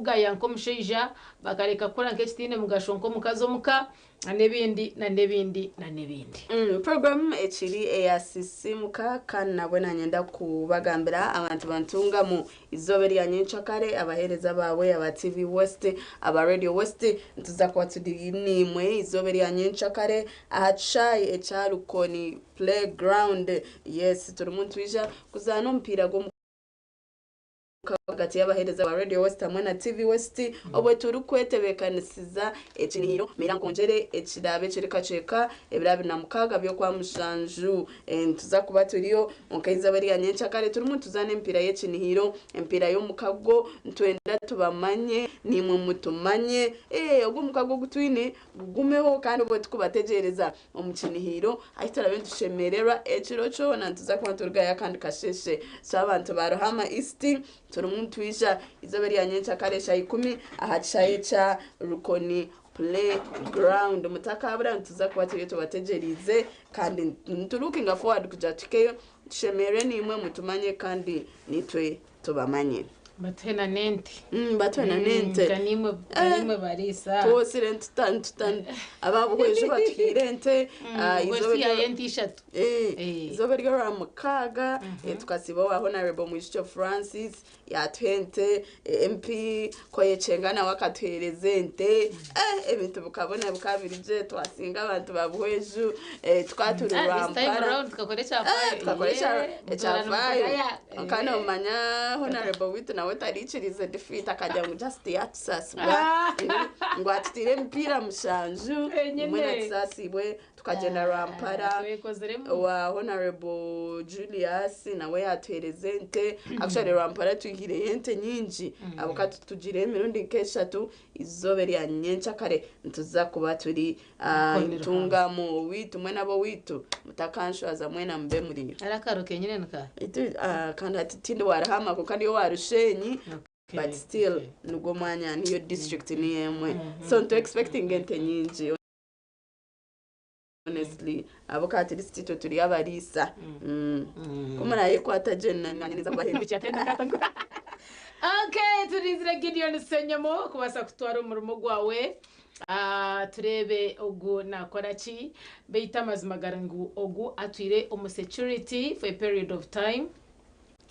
kukugaya nk'omushaija, bakareka kukora nk'ekitaine mugasho nk'omukazi omuka, n'ebindi na n'ebindi na n'ebindi. Puroguramu ekiri eya Sisiimuka kandi nabwo nanyenda kubagambira abantu bantungamu izooba erya nyencakare abaheereza baawe aba TV West, aba Radio West nituza kuba turi naimwe izooba erya nyencakare aha kishaayi ekya Rukoni Playground. Yes turimu nitwija kuzaana omupiira gw'omukono. Ahagati y'abaheereza ba Radio West hamwe na TV West obwe turikwetebeekanisiza ekinihiro Meera Nkongyere ekiraabe kiri kakyeka ebiro 26 by'Okwamushanju. Nituza kuba turiyo kwonka eizooba erya nyenkyakare turimu nituzaana emipiira y'ekinihiro, emipiira y'omukago, nitwenda tubamanye naimwe mutumanye. Ogwo omukago ogu twine gugumeho kandi obwe tukubategyereza omu kinihiiro ahu turaabe nitushemererwa ekiro kyona nituza kuba niturugayo akandi kasheeshe. So abantu ba Ruhama East turimu nitwija eizooba erya nyenkyakare eshaaha ikumi aha kishaayi ekya Rukoni Play Ground. Mutakaabura nituza kuba turiyo tubategyereize kandi nitu lookinga forward kugira tuhikeyo tushemererwe naimwe mutumanye kandi naitwe tubamanye. Batuhe na n'ente. Batuhe na n'ente. Nka niimwe nka niimwe bariisa. Twosire nituta nituta aba Buhweju batuhaire ente. Buhweju tuhayo ente ishatu. Eizooba ery'orwamukaaga tukasiiba owa Honarebo Mwijukye Francis yaatuha ente, MP Koyekyenga nawe akatuheereza ente, ebintu bikabona bikaba biri gye twasinga abantu ba Buhweju. Tukaba turi Rwampara. Tukakora ekyafaayo. Kwonka noomanya Honourable waitu nawe taraikiriize defeat akagira ngu just yaatusaasibwa ngu atutaire emipiira mushanju mbwenu atusaasibwe tukagyenda Rwampara owa Honourable Julius nawe yaatuheereza ente actually Rwampara twihireyo ente nyingi ahabw'okuba tugiireyo emirundi nk'eshatu Eizooba erya nyenkyakare nituza kuba turi aha ntungamo owaitu mwena ab'owaitu mutakanshwaza mwena mube muriyo. Hariho akaro kenyine nika? Kandi hati tindi wa Ruhama kwonka ndi owa Rushenyi but still nigwo mwanya niyo district niyo emwe so nitu expectinga ente nyingi honestly ahabw'okuba at least itwe turi abariisa ku murayekwata gye nanye ninza kubahemba. Okay, turinzire Gideon Ssenyomo kubaasa kutwara omurimo gwawe Ah, tureebe ogu nakora ki beitu amazima gari ngu ogu atwire omu security for a period of time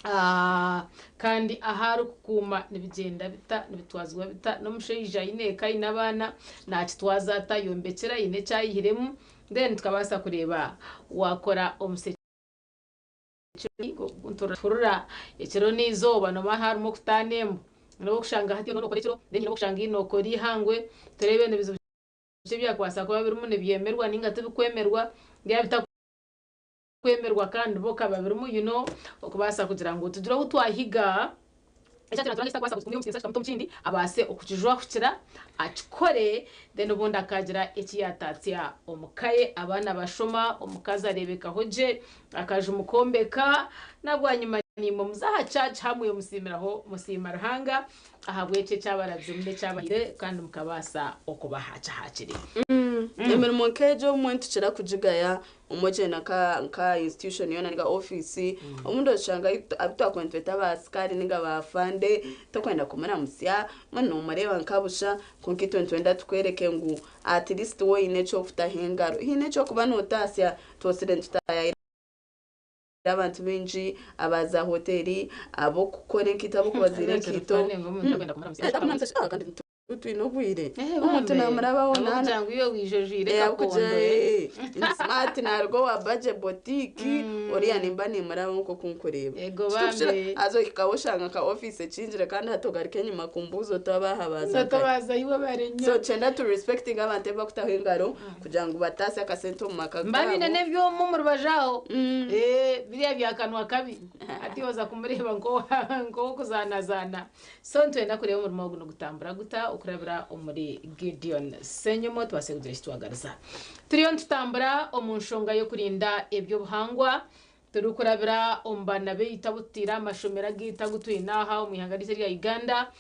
Ah, kandi ahu arikukuuma nibigyenda bita, nibitwazibwa bita, n'omushaija aine eka aine abaana naakitwaza ata, ayombekire aine eki ayihiremu, then tukabaasa kureeba waakora omu Turahurira ekiro n'eizooba noomanya harimu okutaana emwe. Nobu okushanga hati nookora ekiro then nobu okushanga haine nookora eihangwe, tureebe nibizibu ki ebyakubaasa kuba birimu nibyemerwa nainga tibikwemerwa, yaaba bitakwemerwa kandi bo okaba birimu you know okubaasa kugira ngu tugire obu twahiga. Ekitakubaasa omu kindi abaase okukijwahukira akikore then obundi akagira eki yaataatsya omu ka ye, abaana bashoma, omukazi areebekaho gye, akaju mukombeka, na bwanyima naimwe muze aha church hamwe musiimiraho musiima Ruhanga ahabw'ekyo eki abarabizemu n'eki abahaire kandi mukabaasa okuba hakye hakiri. Emirimo nk'egyo obumwe nitukira kugigaya Obumwe ogyenda nka institution yoona ninga ofiisi, obundi oshanga abu twakuba nitweta ba sikaari ninga ba afande tokwenda kumuramutsya, mbwenu nomureeba nka busha kwonka itwe nitwenda tukwereke ngu at least waaba oine eki orikutaho engaro, haine eki orikuba notaasya, twosire nitutayaayira abantu baingi aba za hoteeri, ab'okukora enkaito, ab'okubaziira enkaito. Twine obwire omuntu namurabaho Ahabw'okugira ngu iwe waija ojwaire kakondo eh. Ndi smart naruga owa Baje boutique oriya nimba nimurabaho nk'oku nkureeba. Ego bambe. Haza ohikaho oshanga nka office ekingire kandi hati ogaruka enyima kumbuuza oti abaaha baaza nkahi. Otabaza iwe bari So nitwenda tu respectinge abantu ebi bakutaho engaro kugira ngu bataasye akasente omu maka Mba baine gaabo. n'ebyoma omu rubaju aho. Eh, biriya bya kanwa kabi. Hati oza kumureeba nk'ow'okuzaanazaana. So nitwenda kureeba omurimo ogu nigutambura guta okurabira omuri Gideon Ssenyomo tubaase kugira eki twagaruza. Turiyo nitutambura omu nshonga y'okurinda eby'obuhangwa turikurabira omu baana baitu abu tutaire aha mashomero agaitu agu twine aha omu ihanga ryaitu erya Uganda.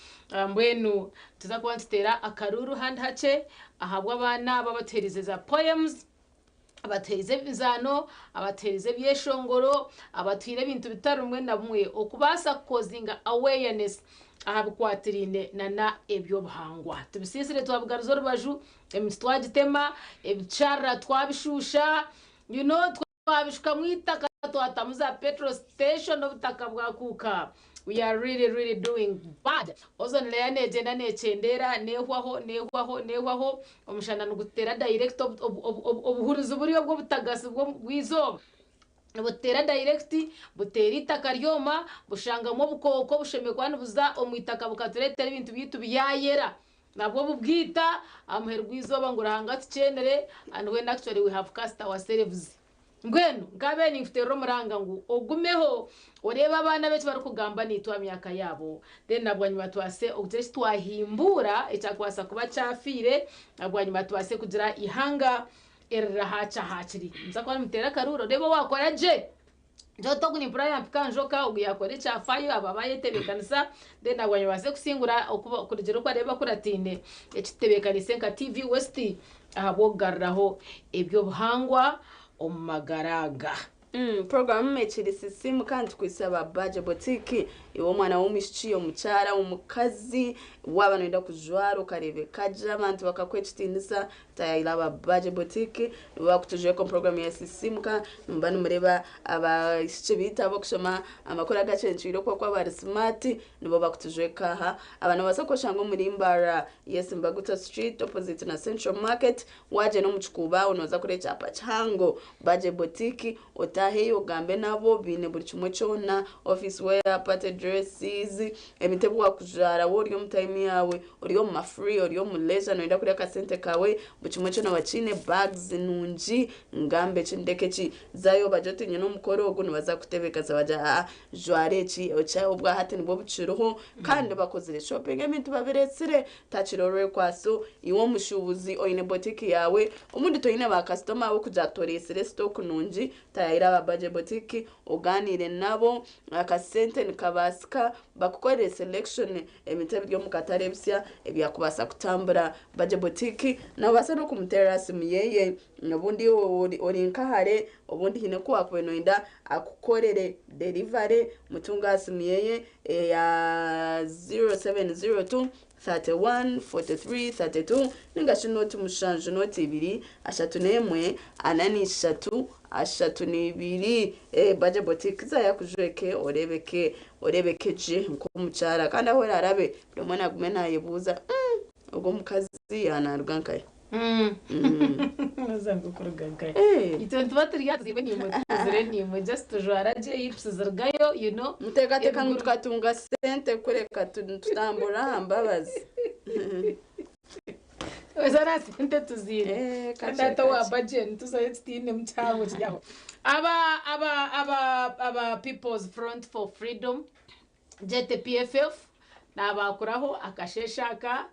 Mbwenu nituza kuba nituteera akaruuru handi hakye ahabw'abaana aba abatuheerize za poems. Abatuheerize emizaano, abatuheerize ebyeshongoro, abatuhaire ebintu bitari bimwe na bimwe okubaasa kukozinga awareness. Aha bikwatiraine nana eby'obuhangwa. Tubisiisire twabigaruza orubaju, emiti twagitema, ebisharara twabishuusha, you know, twabishukamu eitaka twatamu za petrol station obutaka bwakuuka. We are really really doing bad. Ozone layer negyenda nekyendeera, nehwaho, nehwaho, nehwaho, omushana nigututeera direct obuhurizi buri obw'obutagasi bw'eizooba. Nibuteera dayirekiti, buteera eitaka ryoma, bushangamu obukooko bushemereire kuba nibuza omu itaka bukatureetera ebintu byaitu byayera. Nabwo bubwita, aha muheru gw'eizooba ngu Ruhanga atukyenire and when actually we have cast ourselves. Mbwenu nkaabaire ninkuteerera omuranga ngu ogumeho oreebe abaana abo eki barikugamba naitwe aha myaka yaabo then na bwanyima tubaase okugira eki twahimbuura ekyakubaasa kuba kyafiire na bwanyima tubaase kugira eihanga Erirahaakya haakiri nimuza kuba nimuteera akaruuru oreebe owaakora gye. Ngira oti ogu nimpurira yampika njoka, ogu yaakora ekyafaayo, aba baayetebeekanisa then nabwanyima babaase kusingura okurugiirira oku baraabe bakurataine eki tutebeekaniise nka TV West ahabw'okugaruraho eby'obuhangwa omu magara aga. Puroguramu ekiri sisiimuka nitukwitsa aba Baje Boutique. Iwe omwana w'omwishiki, omukyara, omukazi, waaba noyenda kujwara okareebeka gye abantu bakakuha ekitiinisa, tayayira aba Baje Boutique nibo bakutujweka omu puroguramu ya Sisiimuka. Nimuba nimureeba abaishiki baitu ab'okushoma amakuru agacencwire oku barikuba bari simaati, nibo bakutujweka aha. Aba nobaasa kubashanga omuri Mbarara, yes Mbaguta Street opposite na Central Market. Waagyenda omu kikuubo aho nooza kureeba ekyapa kihango Baje Boutique, otaaheyo ogambe nabo, baine buri kimwe kyona, office wear, party dresses, ebintu ebi waakujwara waaba ori omu time yaawe, ori omu ma free, ori omu leisure nooyenda kurya akasente kaawe, buri kimwe kyona bakiine, bags nungi, ngambe ki ndeke ki, zayo obagire oti nyine omukoro ogu nibaza kukutebeekanisa bagire aa jwara eki, obwahati nibwo bukiriho kandi bakozire shopping ebintu babireetsire. Takiri orwekwaso, iwe omushuubuzi oine boutique yaawe, obundi toine ba kasitoma ahabw'okugira toreetsire stock nungi, tayayira aba Baje Boutique ogaaniire nabo, akasente nikabaasika, bakukorere selection ebintu ebiri omu katare ebisya ebyakubaasa kutambura. Baje Boutique noobaasa n'okumuteerera aha simu yeeye, obundi iwe ori nka hare, obundi haine oku waakubaire nooyenda akukorere delivery, mutunge aha simu yeeye eya 0702 31 43 32 ninga shi nooti mushanju nooti ibiri ashatu n'emwe ana n'ishatu ashatu n'ibiri. Baje Boutique zayo akujweke oreebeke oreebeke gye nk'omukyara kandi ahu oraarabe buri omwe naagume naayebuuza mm ogu omukazi yaaba naaruga nkahi? Haza ngu kuruga nkahi? Itwe nituba turi aha tuzairwe naimwe tukuzire naimwe just tujwara gye hips zirugayo you know. Muteekateeka ngu tukatunga sente kureka nitutambura aha mbabazi. Zana sente tuziine. Kandi hati owa budget nituzayo tutaine kihango kiri aho. Aba aba aba aba People's Front for Freedom JTPFF naabakuraho akasheeshe aka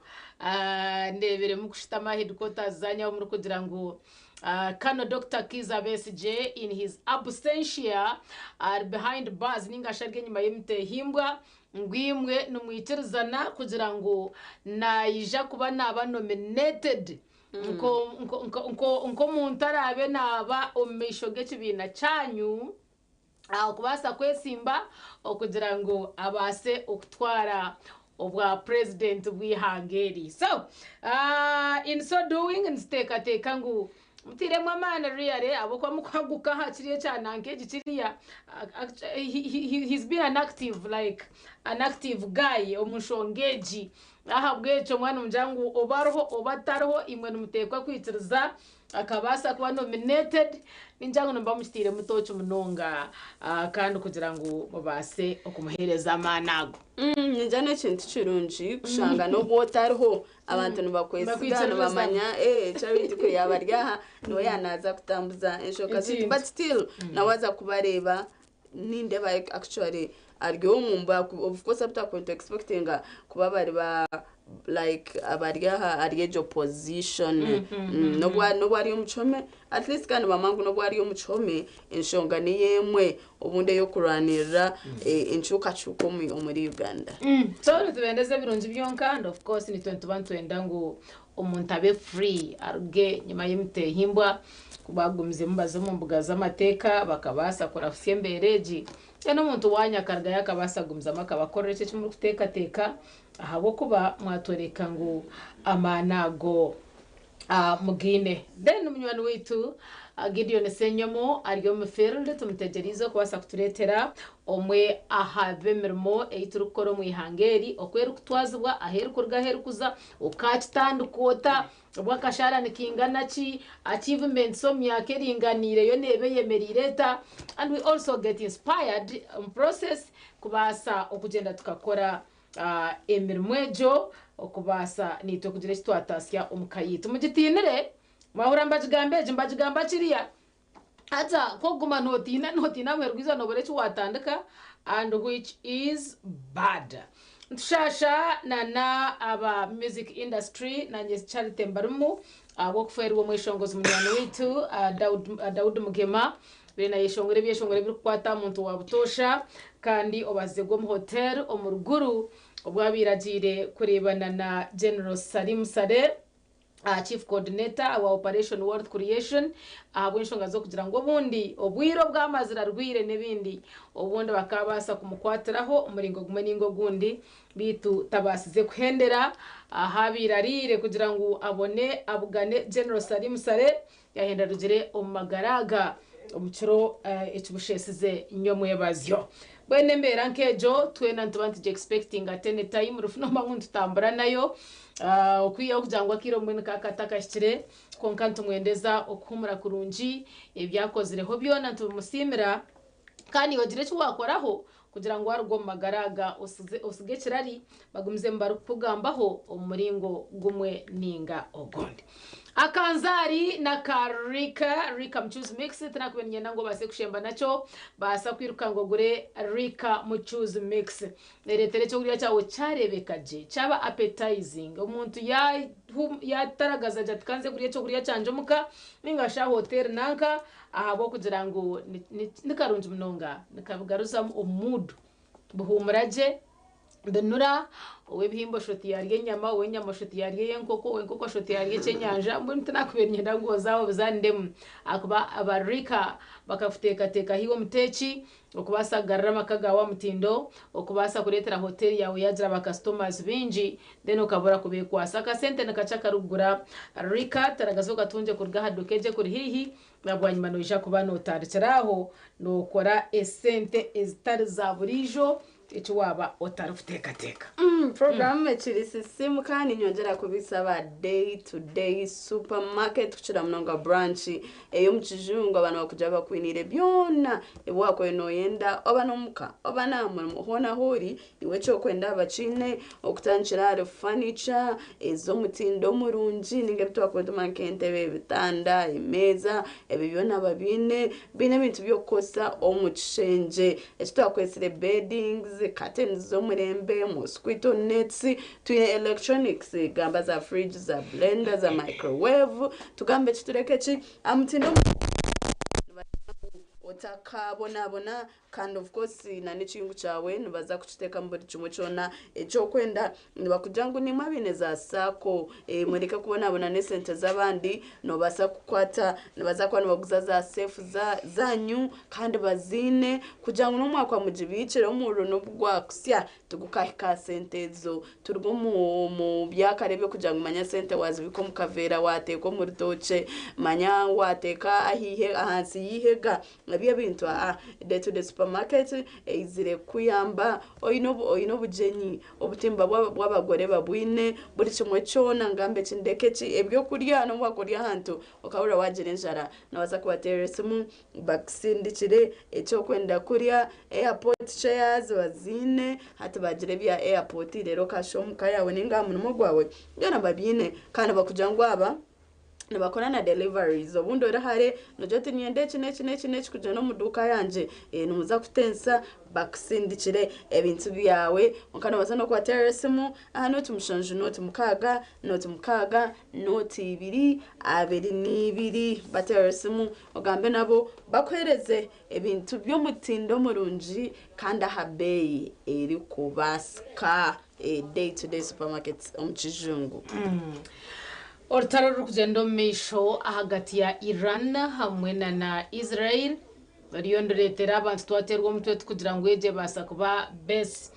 ndeebire mukushutama aha headquarters zaanyu ahu murikugira ngu Colonel Dokita Kiiza Besigye in his absentia ari behind bars ninga shi ari enyima y'emitehimbwa ngu imwe nimwikirizana kugira ngu naija kuba naaba nominated nk'omuntu araabe naaba omu maisho g'ekibiina kyanyu. Okubaasa kwesimba okugira ngu abaase okutwara obwa purezidenti bw'eihanga eri. So, in so doing nituteekateeka ngu mutairemu amaani really ahabw'okuba mukuhaguka aha kiriya ekya nanka egi kiriya, he's been an active like an active guy omu nshonga egi. N'ahabw'ekyo mwaba nimugira ngu oba ariho oba atariho imwe nimuteekwa kwikiriza Akabaasa kuba nominated, ningira ngu nimuba mukitairemu tooki munonga kandi kugira ngu mubaase okumuheereza amaani ago. Ningira n'ekintu kirungi kushanga n'obu otariho abantu nibakwesiga nibamanya Charity ku yaaba ari aha niwe yaanaaza kutambuza enshonga zaitu but still nawe aza kubareeba nindeeba actually ari omu of course abu twakubaire nitu expectinga kuba bari ba like abari aha ari egyo position n'obu n'obu ari omu kihome at least kandi nibamanya ngu n'obu ari omu kihome enshonga niyo emwe obundi ey'okurwanirira enkyukakyuka omuri Uganda. So nitubendeza ebirungi byonka and of course nitwe nituba nitwenda ngu omuntu abe free aruge enyima y'emitehimbwa ku bagumizemu baza omu mbuga z'amateeka bakabaasa kurahutsya embeera egi. Then omuntu wanyu akarugayo akabaasa kugumizamu akabakorera ekyo eki murikuteekateeka ahabw'okuba mwatworeka ngu amaani ago mugaine. Then munywani waitu Gideon Ssenyomo ari omu field tumutegyereize okubaasa kutureetera omwe aha b'emirimo ei turikukora omu ihanga eri, oku erikutwazibwa, ahu erikuruga ahu erikuza, okaakitandika ota, Obwo akashaara nikaingana ki? Achievements omu myaka eringaniire yo neeba eyemereire eta? And we also get inspired omu process kubaasa okugyenda tukakora emirimo egyo okubaasa naitwe kugira eki twataasya omu ka yaitu. Mugitiinire, mwahurira mbagigamba egi, mbagigamba kiriya. Haza ku okuguma nootiina nootiina muheru gw'eizooba noobura eki waatandika and which is bad. Nitushaasha na na aba music industry nanye Charity mbarimu ahabw'okufeerwa omweshongozi munywani waitu Daudi Mugema abaire nayeshongora ebyeshongoro ebirikukwata aha muntu wa butoosha kandi obazize gwe omu hotel omu Ruguru obu abaire agiire kureebana na General Salim Saleh. Chief Coordinator wa Operation Wealth Creation ahabw'enshonga z'okugira ngu obundi obwire obu amazire arwaire n'ebindi obundi bakaabaasa kumukwatiraho omuringo gumwe ninga ogundi beitu tabaasize kuhendera ahu abaire ariire kugira ngu abone abugane General Salim Saleh yahenda arugire omu magara aga omu kiro ekibusheesize nyomwebazyo. Mbwenu embeera nk'egyo twena nituba nitugi expectinga at any time rufu noomanya ngu nitutambura nayo okwihaho kugira ngu akaire obumwe nikaba katakahikire kwonka nitumwendeza okuhuumura kurungi, ebi akozireho byona nitubimusiimira kandi iwe gira eki waakoraho kugira ngu waaruga omu magara aga osige ekirari bagumizemu barikukugambaho omu muringo gumwe ninga ogundi. Akanzaari n'aka Rika, Rika Mucuuzi Mix, tinakubaire niinyenda ngu obaase kushemba nakyo, baasa kwiruka ngu ogure Rika Mucuuzi Mix. Ereetera ekyokurya kyawe kyareebeka gye, kyaba appetizing, omuntu yaataragaza gye ati ka nze kurya ekyokurya kyangye omuka ninga shi aha hoteeri nanka, ahabw'okugira ngu ni karungi munonga, nikabigaruzamu omu muudu, bihuumura gye, binura, ow'ebihimba oshusha oti yaarya enyama, ow'enyama oshusha oti yaarya ey'enkoko, ow'enkoko oshusha oti yaarya eky'enyanja, mbwenu tinakubaire niinyenda ngu oze aho obizaaniremu ahakuba aba Rika bakakuteekateekaho iwe omuteeki okubaasa kugarura amaka gaawe aha mutindo, okubaasa kureetera hoteeri yaawe yaagira ba customers baingi then okabura kubeekwasa. Akasente nikakye akarikugura Rika, taragaza okatungye kuruga aha duuka egyo ekuri haihi na bwanyima noija kuba nootandikira aho nookora esente ezitari za buriijo eki waaba otarikuteekateeka. Puroguraamu ekiri sisiimu kandi ninyongyera kubisa aba Day to Day Supermarket kukira munonga branch ey'omu kijungu abantu bakugira bakwiniire byona ebi wakubaire noyenda oba n'omuka oba n'aha murimo hoona ahu ori iwe eki orikwenda bakiine okutandikira ahari furniture ez'omutindo murungi ninga ebi twakubaire nitumanya nk'entebe, ebitanda, emeeza ebyo byona babiine. Biine ebintu by'okukozesa omu kishengye eki twakwetsire beddings, curtains z'omurembe, mosquito nets, twine electronics gamba za fridge, za blender, za microwave, tugambe ki tureke ki, aha mutindo nibagira ngu otakabonabona kandi of course na n'ekiyungu kyawe nibaza kukiteekamu buri kimwe kyona eki orikwenda. Nibakugira ngu naimwe abaine za saako mureke kubonabona n'esente z'abandi, noobaasa kukwata nibaza kuba nibaguza za seefu zaanyu kandi baziine kugira ngu n'obu mwakuba mugibiikire omuriro n'obu gwakusya tigukahika aha sente ezo. Turuge omu byakare eby'okugira ngu manya sente waazibiika omu kaveera waateeka omu rutookye, manya waateeka ahansi y'eihega. Ebyo ebintu aa Day to day supermarket eizire kukuyamba oine oine obugyenyi obutimba bw'abagore babwine buri kimwe kyona ngambe ki ndeke ki ebyokurya n'obu wakuba ori ahantu okahurira wagira enjara nobaasa kubateerera esimu bakusindikire eki orikwenda kurya airport chairs baziine hati bagira ebya airport reero okashusha omuka yaawe ninga aha murimo gwawe byona babiine kandi bakugira ngu aba nibakora na deliveries obundi ori hare nogira oti niinyenda eki n'eki n'eki n'eki kugyenda omu duuka yangye nimuza kutensa bakusindikire ebintu byawe kwonka noobaasa n'okubateerera esimu aha nooti mushanju nooti mukaaga nooti mukaaga nooti ibiri abiri n'ibiri bateerere esimu ogambe nabo bakuheereze ebintu by'omutindo murungi kandi aha beeyi erikubaasika. Day to Day Supermarket omu kijungu. Orutaro orurikugyenda omu maisho ahagati ya Iran hamwe na Israel. Oriyo nirureetera abantu twateerwa omutwe tukugira ngu egi ebaasa kuba base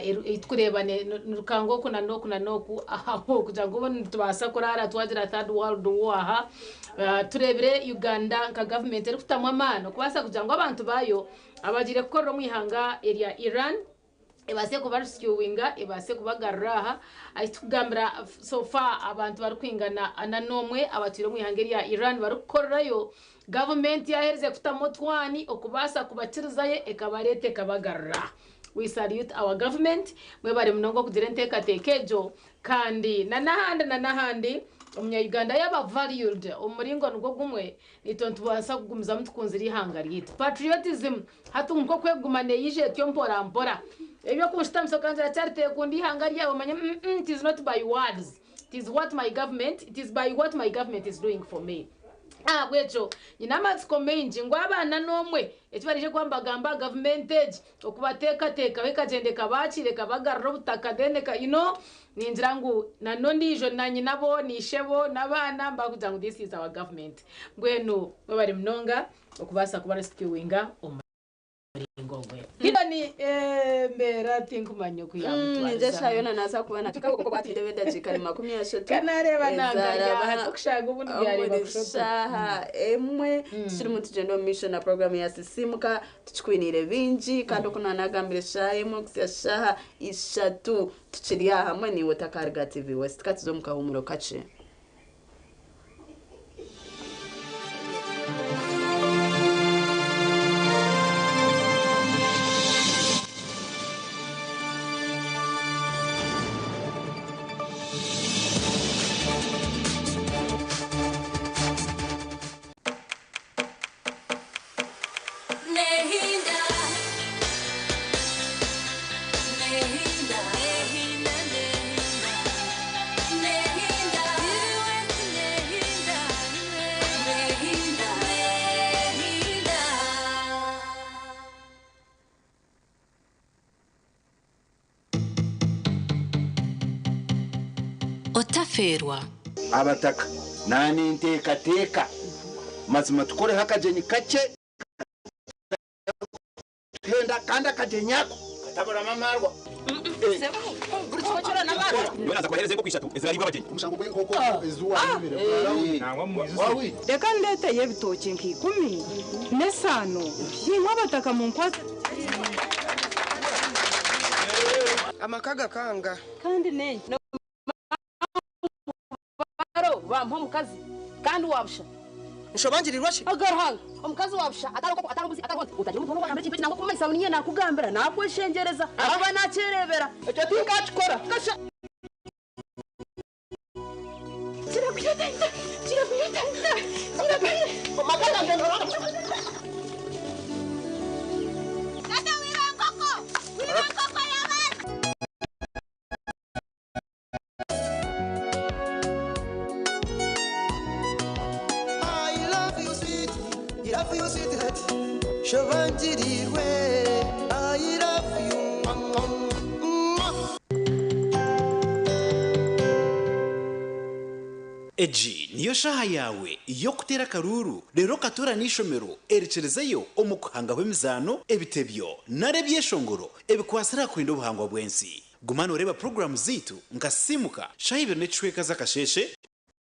ei tukureeba nirukanga oku na n'oku na n'oku ahabw'okugira ngu obundi nitubaasa kuraara twagira third world war aha. Tureebire Uganda nka gavumenti erikutamu amaani okubaasa kugira ngu abantu baayo abagiire kukorera omu ihanga erya Iran ebaase kuba rescuinga ebaase kubagarura aha. Ahi tukugambira so far abantu barikwingana ana n'omwe abatwire omu ihanga erya Iran barikukorerayo, gavumenti yaherize kutamu otwani okubaasa kubakirizayo ekabareeta ekabagarura. We salute our government, mwebare munonga okugira enteekateeka egyo kandi na n'ahandi na n'ahandi omunya Uganda yaaba valued omu muringo nigwo gumwe Naitwe nitubaasa kugumizamu tukunzire eihanga ryaitu. Patriotism hati nk'oku ekuguma neija etyo mpora mpora. Eby'okunshutamisa okangira Charity kunda eihanga ryawe omanye mm it is not by words, it is what my government, it is by what my government is doing for me. Ahabw'ekyo nyine amatsiko maingi ngu abaana n'omwe eki baraije kuba nibagamba aha gavumenti egi okubateekateekaho ekagyenda ekabaakiira ekabagarura obutaka then eka you know ningira ngu na n'ondiijo na nyinabo na ishebo n'abaana nibakugira ngu this is our government. Mbwenu mwebare munonga okubaasa kuba rescuinga omuringo ogwe. Gideon embeera tinkumanya oku Ningira eshaaha yamutwarizamu. yoona naaza kuba naatuka edakiika ni 30 Ka naareeba nanga ezaraba hati okushanga obundi byareeba omuri kushoto. shaaha emwe. Tukirimu nitugyenda omu maisho na puroguraamu ya Sisiimuka. Tukikwiniire bingi kandi oku naanagambire eshaaha emwe kuhitsya shaaha ishatu tukiri aha hamwe naiwe otakaruga TV West. Ka tuze omu kahuumuro kakye. Nehinda, nehinda, nehinda, nehinda, nehinda, nehinda, nehinda. Otafeerwa. Abataka naninteekateeka mazima tukoreho akagyenyi kakye katarikutuhenda kandi akagyenyi ako kataburamu amaarwa. Reka ndeeteyo ebitookye nka ikumi n'esaano, naimwe abataka munkwatse tugyende. Amaka gakanga. Kandi n'enki? Baro bampa omukazi kandi wa busha. Nshobangirirwa shi? Aga Ruhanga, omukazi wa busha atari nkoko, atari mbuzi, atari honte. Otagira omuntu weena owagamba ekintu eki nangwa okumumanyisa ngu niinye naakugambira, naakweshengyereza ahakuba naakyereebera. Ekyo tinkakikora. Kasha. Tata wiba enkoko! Wiba enkoko y'abandi! I love you sweet, love you sweetheart, shobangirirwe. I love you. Mwah, mwah. Egi niyo shaaha yaawe y'okuteera akaruuru reero okatoorana eishomero erikirizeyo omu kuhangaho emizaano, ebitebyo nari ebyeshongoro ebikwatsire aha kurinda obuhangwa bw'ensi. Guma nooreeba puroguraamu zaitu nka Simuka shaaha ibiri n'ekicweka z'akasheeshe,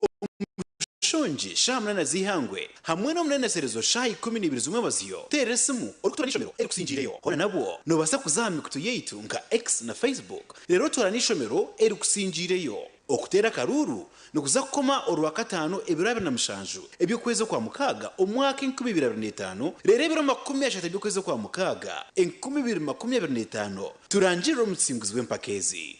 Omushongi shaaha munaana z'eihangwe hamwe n'Omuneneserezo shaaha 12 z'omwebazyo. Teera esimu orikutoorana eishomero erikusingiireyo. Hoona nabwo noobaasa kuza aha mikutu yaitu nka X na Facebook reero otoorane eishomero erikusingiireyo. Okuteera akaruuru nikuza kukoma Orwakataano ebiro 27 eby'okwezi Okwamukaaga omwaka 2025 reero ebiro 30 eby'okwezi Okwamukaaga 2025 turangirire omutsinguzi w'empaka ezi.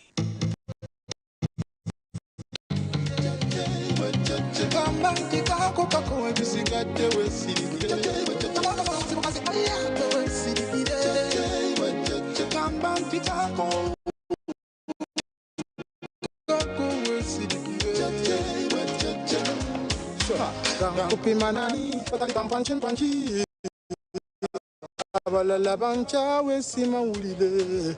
Abalala bankyawe simawulire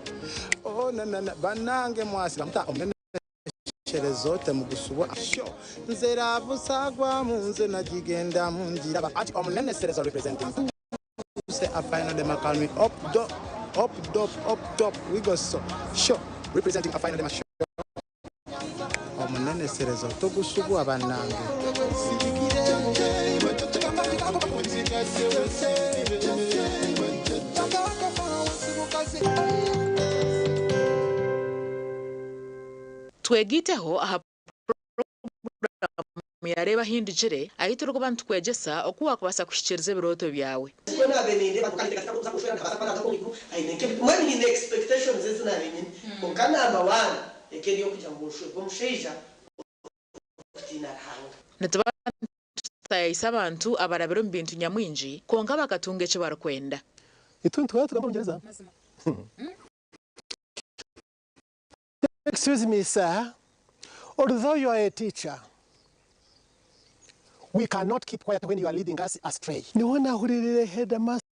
oh, na, na, na, banange mwasira muta omunenekyereza temugusubwa sho nze rabu sagwamu nze nagigendamu ngiraba ati omunenesereza representing. Say a final dem a call me up dop, up dop, up top. We go so sure. Representing a final dem a show. Omuneneserezo togusubwa bannange. Twegiteho aha puroguramu ya Reeba Ahindukire ahu turikuba nitukwegyesa oku waakubaasa kuhikiiriza ebirooto byawe. Nituba nitutaayaayisa abantu abarabire omu bintu nyamwingi kwonka bakatunga eki barikwenda. Itwe nituhwera tugamba Orungyereza. Excuse me sir, although you are a teacher, we cannot keep quiet when you are leading us astray. Niho nahuririire headmaster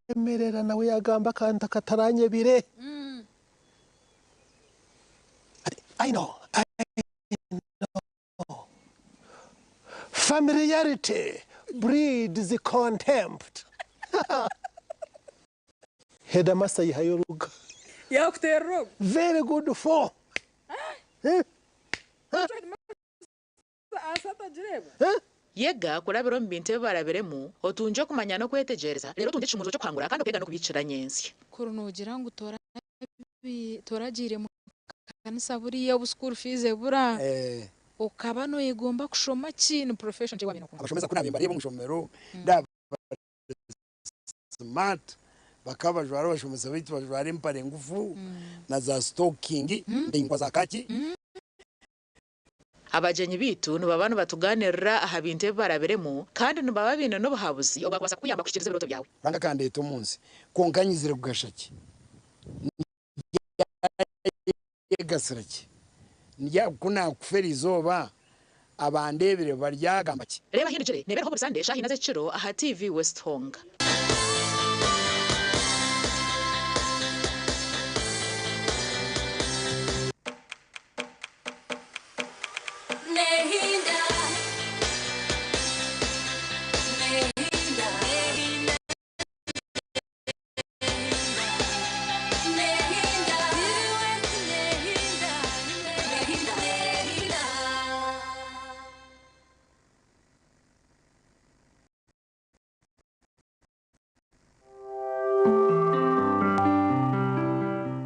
yayemerera nawe yagamba akantu akataranyebire. Ati, I know, I know. Familiarity breeds contempt. Headmaster yihayo oruga. Yakuterera ogu. Very good for. Yega kurabira omu bintu ebi barabiremu, otungye okumanya n'okwetegyereza, reero otungye ekishumuruzo ky'okuhangura kandi okeega n'okubiikira nyentsya. Kuri noogira ngu toragiire mu kanisa buriya obu school fees ebura, okaba nooyegomba kushoma ki? Ni profession ki ei waabaire nookunda? Abashomesa ku naabaire mbareeba omu ishomero, ndaba smart bakaba bajwara abashomesa baitu bajwara empare ngufu na za sitokingi ndaingwa za kaki. Abagyenyi baitu nibaba nibatugaaniirira aha bintu ebi barabiremu kandi nibaba baine n'obuhabuzi obwakubaasa kukuyamba kuhikiiriza ebirooto byawe. Ruhanga akandeeta omu nsi, kwonka nyizire kugasha ki? Ndyayegasira ki? Ku naakufa eri izooba, abandeebire baryagamba ki? Reeba Ahindukire neebeeraho buri Sande shaaha ina z'ekiro aha TV West Hong.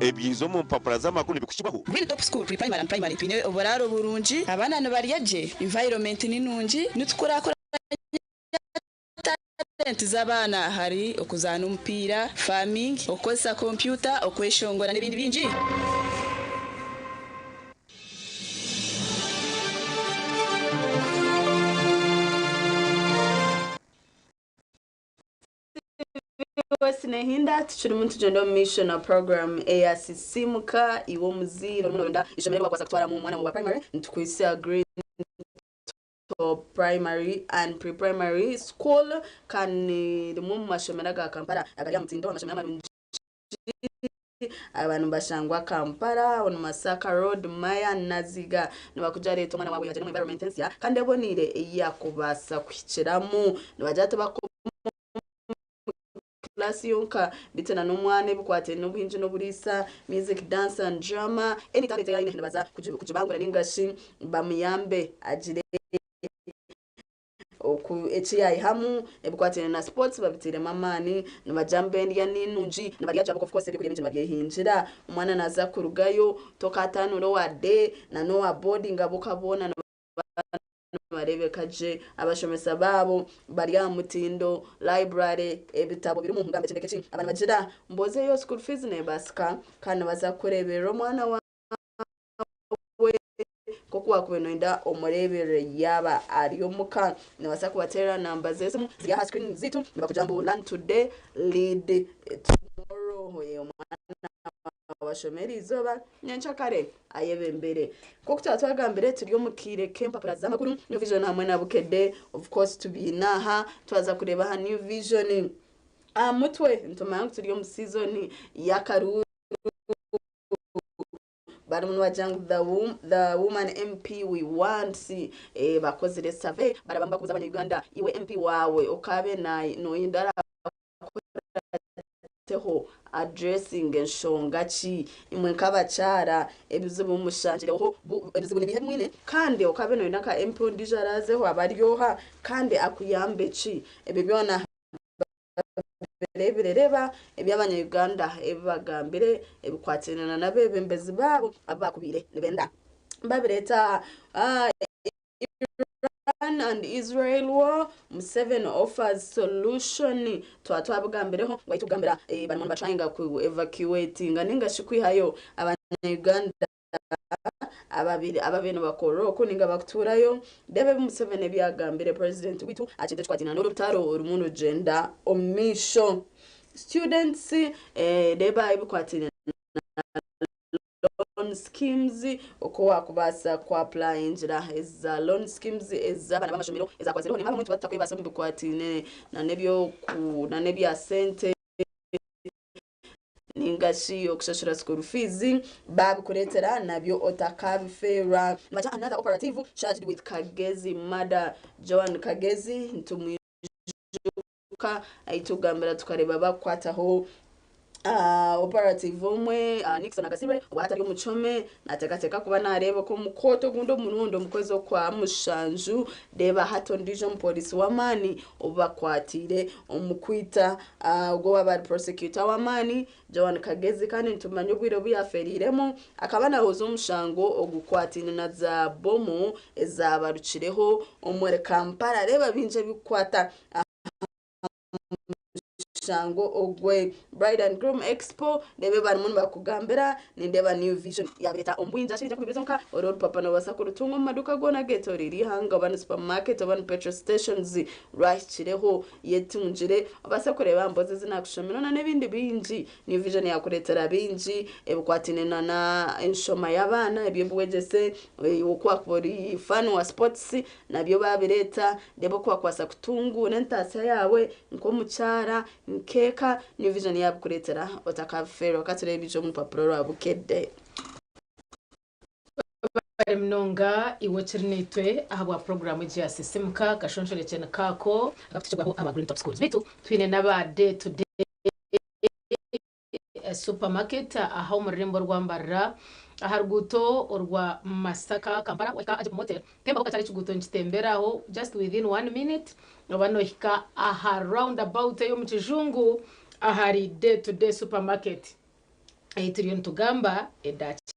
Ebyiza omu mpapura z'amakuru nibikuhikibwaho. Green Top School Pre-Primary and Primary twine oburaaro burungi, abaana nibarya gye, environment ni nungi, nitukurakuranya Talenti z'abaana ahari okuzaana omupiira, farming, okukozesa kompyuta, okweshongora n'ebindi bingi. West Nehinda tukirimu nitugyenda omu maisho na program eya Sisiimuka Iwe Omuzaire orimu noronda eishomero eri wakubaasa kutwaramu omwana waawe wa primary nitukuhitsya Green Top Primary and Pre-Primary School kandi ni rimwe omu mashomero aga Kampala agari aha mutindo, amashomero amarungi aba nibashangwa Kampala on Masaka Road, Maya, Naziga. Nibakugira reeta omwana waawe agyende omu environment ensya kandi eboneire ei yakubaasa kuhikiramu. Nibagira tibakoma class yonka beitu na n'omwana ebikwataine n'obuhingi n'oburiisa, music, dance and drama, any talent ei aine nibaza kugibangura ninga shi bamuyambe agire oku eki yaihamu, ebikwataine na sports babiteiremu amaani, nibagira ngu endya ni nungi, nibarya gye ahabw'okuba of course ebyokurya ebingi nibabyehingira, omwana naaza kurugayo tokataanura owa day na n'owa boarding ahabw'okuba boona Nibareebeka gye, abashomesa baabo bari aha mutindo, library, ebitabo birimu ngamba eki ndeke eki. Aba nibagira ngu ozeyo school fees neebaasika kandi nibaza kukureeberera omwana waawe nk'oku waakubaire nooyenda omureeberere yaaba ari omuka. Noobaasa kubateerera namba z'esimu ziri aha screen zaitu nibakugira ngu learn today, lead tomorrow. Omwana Awashome eri izooba, nyenkyakare ayebembere. Nk'oku twaba twagambire turi omu kaire k'empapura z'amakuru, New Vision hamwe na Bukedde. Of course tubiine aha, twaza kureeba aha New Vision. Aha mutwe nitumanya ngu turi omu season y'akaruuru. Barimu nibagira ngu the, wom- the woman MP we want eh, bakozire survey barabamu bakubuza abanya-Uganda iwe MP waawe okaabe na- noyenda arakurateho addressing enshonga ki imwe nk'abakyara ebizibu mushangireho bu- ebizibu nibiha ebimwine kandi okaabe noyenda nka MP ondiijo araazeho abaryoha kandi akuyambe ki ebyo byona Birebire reba ebi abanya-Uganda ebi bagambire ebikwatiraine na n'abeebembezi baabo abu baakubaire nibenda babireeta aha. Iran and Israel war, Museveni offers solution. Twaba twabigambireho ngu ahi tugambira barimu nibatrayinga ku evacuatinga ninga shi kwihayo abanya-Uganda ababiri ababaire nibakorera oku ninga bakutuurayo. Reeba ebi Museveni ebi yagambire president waitu aha kintu ekikwataine n'orutaro orurimu nirugyenda omu maisho. Students reeba ebikwataine na loan schemes oku wakubaasa ku applyingira eza loan schemes ez'abaana b'amashomero ezakwatsireho nimwe abamwe nituba tutakwebaasa omu bikwataine n'ebya sente. Ninga shi okushashura school fees babikuretera nabyo otakabifeerwa. Nibagira another operative charged with Kagezi murder. Joan Kagezi nitumwijuka aitugambira tukareba bakukwataho operative omwe Nixon Agasirwe owahati ari omu kihome Nateekateeka kuba naareebeka omu kooti ogundi omurundi omu kwezi okwa mushanju. Reeba hati ondiijo omupooriisi w'amaani ou bakwatiire omu kwita ogwo owaaba ari prosecutor w'amaani, Joan Kagezi kandi nitumanya obwire obu yaafeereiremu. Akaba naahoza omushango ogukwataine na zaabomu ezaabarukireho omuri Kampala. Reeba bingi ebirikukwata aha Omushango ogwe Bride and Groom Expo reeba ebi barimu nibakugambira nindeeba New Vision yabireeta omu bwingi akiri kubiriza nka oru orupapura nobaasa kurutunga omu maduuka goona agetoreire eihanga oba ni supermarket oba ni petrol stations rwahikireho yetungire obaase kureeba aha mboozi ezi nakushomera na n'ebindi bingi. New Vision yakureetera bingi ebikwataine na n'enshoma y'abaana eby'obwegyese oku wakuba ori fan wa sports nabyo babireeta reeba oku wakubaasa kutunguura entaasya yaawe Nk'omukyara, nk'eka, New Vision yaabikureetera otakabifeerwa. Ka tureebe ebiri omu rupapura rwa Bukedde. Webare munonga iwe okiri naitwe ahabwa puroguraamu egi ya Sisimuka akashonshorekye nikaako akakutekyebwaho aba Green Top Schools. Beitu twine n'aba Day to Day Supermarket aha omu rurembo rwa Mbarara aha ruguuto orwa Masaka Kampala wahika aha Motel tembaho kakye ekiguuto nikitembera aho just within one minute oba nohika aha round about ey'omu kijungu ahari Day to Day Supermarket ei turiyo nitugamba edakiika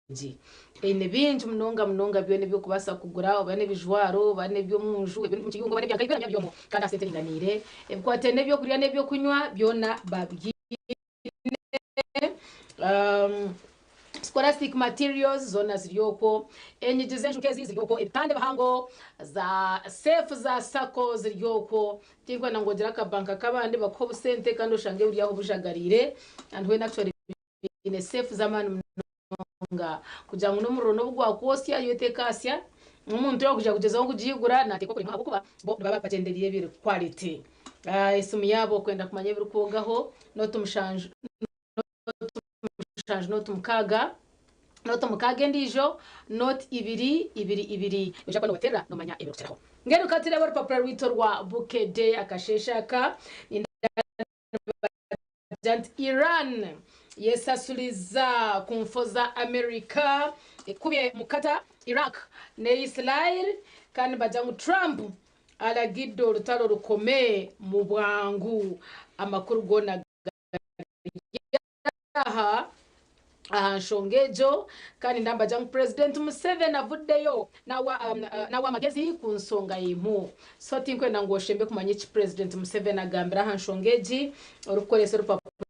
egi eine bingi munonga munonga byona eby'okubaasa kugura oba n'ebijwaro oba n'eby'omunju ebiri omu kiyungu oba n'ebya nkayi byona byona biri omwo kandi aha sente eringaniire. Ebikwataine n'ebyokurya n'ebyokunywa byona babiine. Scholastic materials zoona ziri okwo, enyigi z'enju nk'ezi ziri okwo, ebitanda ebihango, za seefu za sacco ziri okwo. Tinkwenda ngu ogire akabanka k'abandi bakuhe obusente kandi oshange buri aho bujagariire and when actually baine seefu z'amaani munonga kugira ngu n'omuriro n'obu gwakwosya yo tekaasya, n'omuntu yaaba kwija kugyezaho kugiigura naateekwa kuremwa ahabw'okuba bo nibaba bagyendereire ebiri quality. Esimu yaabo okwenda kumanya ebirikwogaho nooti mushanju nooti mushanju nooti mukaaga nooti mukaaga endiijo nooti ibiri ibiri ibiri noija kuba noobateerera noomanya ebirikukiraho. Mbwenu ka tureebe orupapura rwaitu orwa Bukedde akasheeshe aka. Nibagira nti Iran yesasuliza ku nfo za America ekubye mu Qatar, Iraq ne Israel kandi nibagira ngu Trump aragidde orutaro rukome mu bwangu. Amakuru goona gari aha. Aha nshonga egyo kandi ndambagira ngu Purezidenti Museveni avuddeyo nawa amagezi ku nsonga y'empu. So tinkwenda ngu oshembe kumanya eki Purezidenti Museveni agambire aha nshonga egi orikukoresa orupapura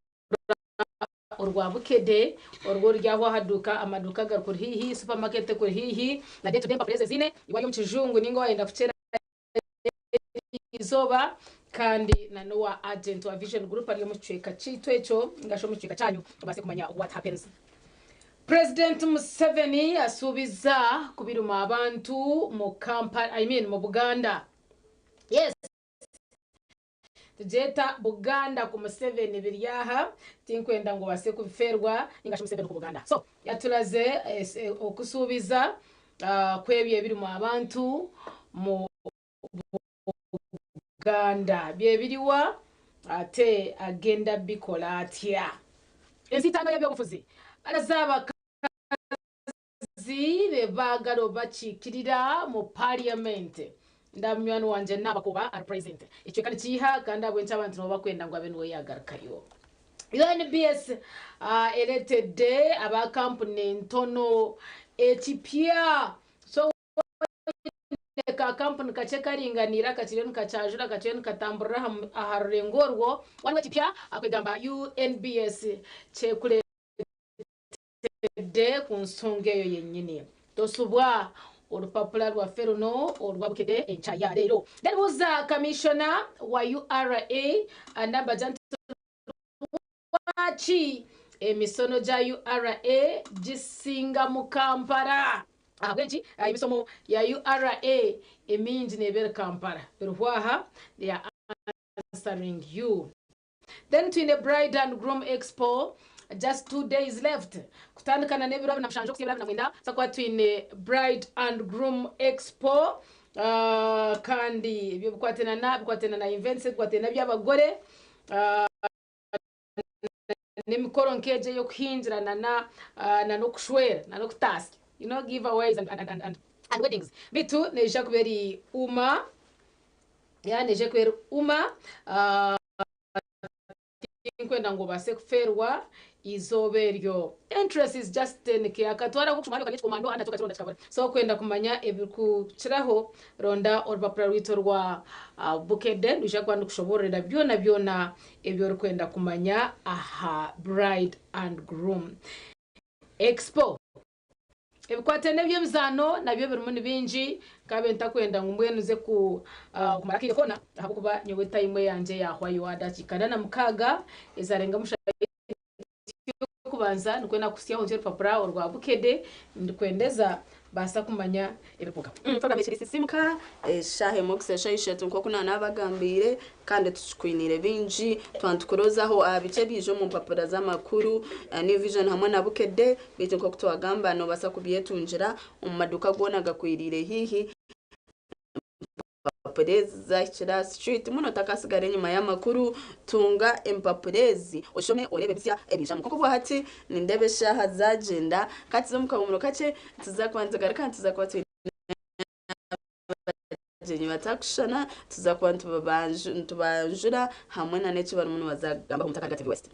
orwa Bukedde orwo oruri aho aha duuka amaduuka agarikuri haihi, supermarket ekuri haihi na day to day empapura ezo eziine iwe ori omu kijungu ninga wayenda kukyera Erizooba kandi na n'owa agent wa Vision Group ari omu kicweka kyaitu ekyo ningashi omu kicweka kyanyu obaase kumanya what happens. President Museveni asuubiza kubiruma abantu mu Kampala, I mean mu Buganda. Yes. Tugyeta Buganda ku Museveni biri aha, tinkwenda ngu obaase kubifeerwa ninga shi Museveni ku Buganda. So yaturaze okusuubiza kw'ebyo ebirimu abantu mu Buganda. Byebiriwa ate agenda bikola atya? Ensiitaano y'ebyobufuzi baraze abakazi be baagala obakiikirira mu parliament. Nda munywani wangye Nabakuba ari president. Ekicweka nikiiha kandi ahabw'enki abantu nibo bakwenda ngu abe niwe yaagarukayo. UNBS ereetedde aba kampuni entono ekipya. So oine ka kampuni kakye karinganiire akakiriyo nikakyajura kakiriyo nikatamburira aha rurengo orwo, waliwo ekipya kwegamba UNBS kyekureetedde ku nsonga eyo yenyini. Tosubwa orupapura rwaffe runo orwa Bukedde enkya ya leero. Then buuza Kamishona wa URA Nabaja nti lwaki emisono gya URA gisinga mu Kampala? Ahabw'enki emisomo ya URA emingi neeba eri Kampala? Biriho aha, they are answering you. Then twine Bride and Groom Expo, just 2 days left kutandika na n'ebiro 27 okuhitsya ebiro 29 tuza kuba twine Bride and Groom Expo. Kandi ebyo bikwatana na events, bikwatana n'eby'abagore n'emikoro nk'egyo ey'okuhingira na n'okushwera na n'okutaasya, giveaways and weddings. Bitu neija kuba eri uma ya neija kuba eri uma. Tinkwenda ngu obaase kufeerwa eizooba eryo. Entrance is just 10K. Akatwara k'okushoma hariyo kari ekikomando ahandi nakyo okakironda kikabura. So kwenda kumanya ebirikukiraho, ronda orupapura rwaitu orwa Bukedde, nirwija kuba nirukushoboororera byona byona ebi orikwenda kumanya aha Bride and Groom Expo. Ebikwataine n'eby'emizaano nabyo birimu ni bingi, nkabe ntakwenda ngu mbwenu nze kumara akaire koona ahabw'okuba nyowe tayimu eyangye yaahwayo aha dakiika 46 ezarenga y'okubanza. Nikwo nakuhitsyaho ntyo orupapura orwa Bukedde ndikwendeza baasa kumanya ebirikurugaho. Program ekiri Sisimuka, eshaaha emwe okuhitsya eshaaha 3 nk'oku naanabagambiire, kandi tukikwiniire bingi. Twaba nitukurozaho aha biki ebiija omu mpapura z'amakuru, New Vision hamwe na Bukedde, beitu nk'oku twagamba noobaasa kubyetungira omu maduuka goona agakwiriire haihi. Empapura ezi zahikire aha street muno, otakatsigara enyima y'amakuru. Tunga empapura ezi oshome oreebe ebisya ebiijamu. Nk'oku bwahati nindeeba eshaaha zagyenda, katuze omu kahumuro kakye, tuza kuba nitugaruka, nituza kuba twine abagyenyi batakushushana, tuza kuba nitubanjura hamwe na n'eki barimu nibaza kugambaho omu TV West.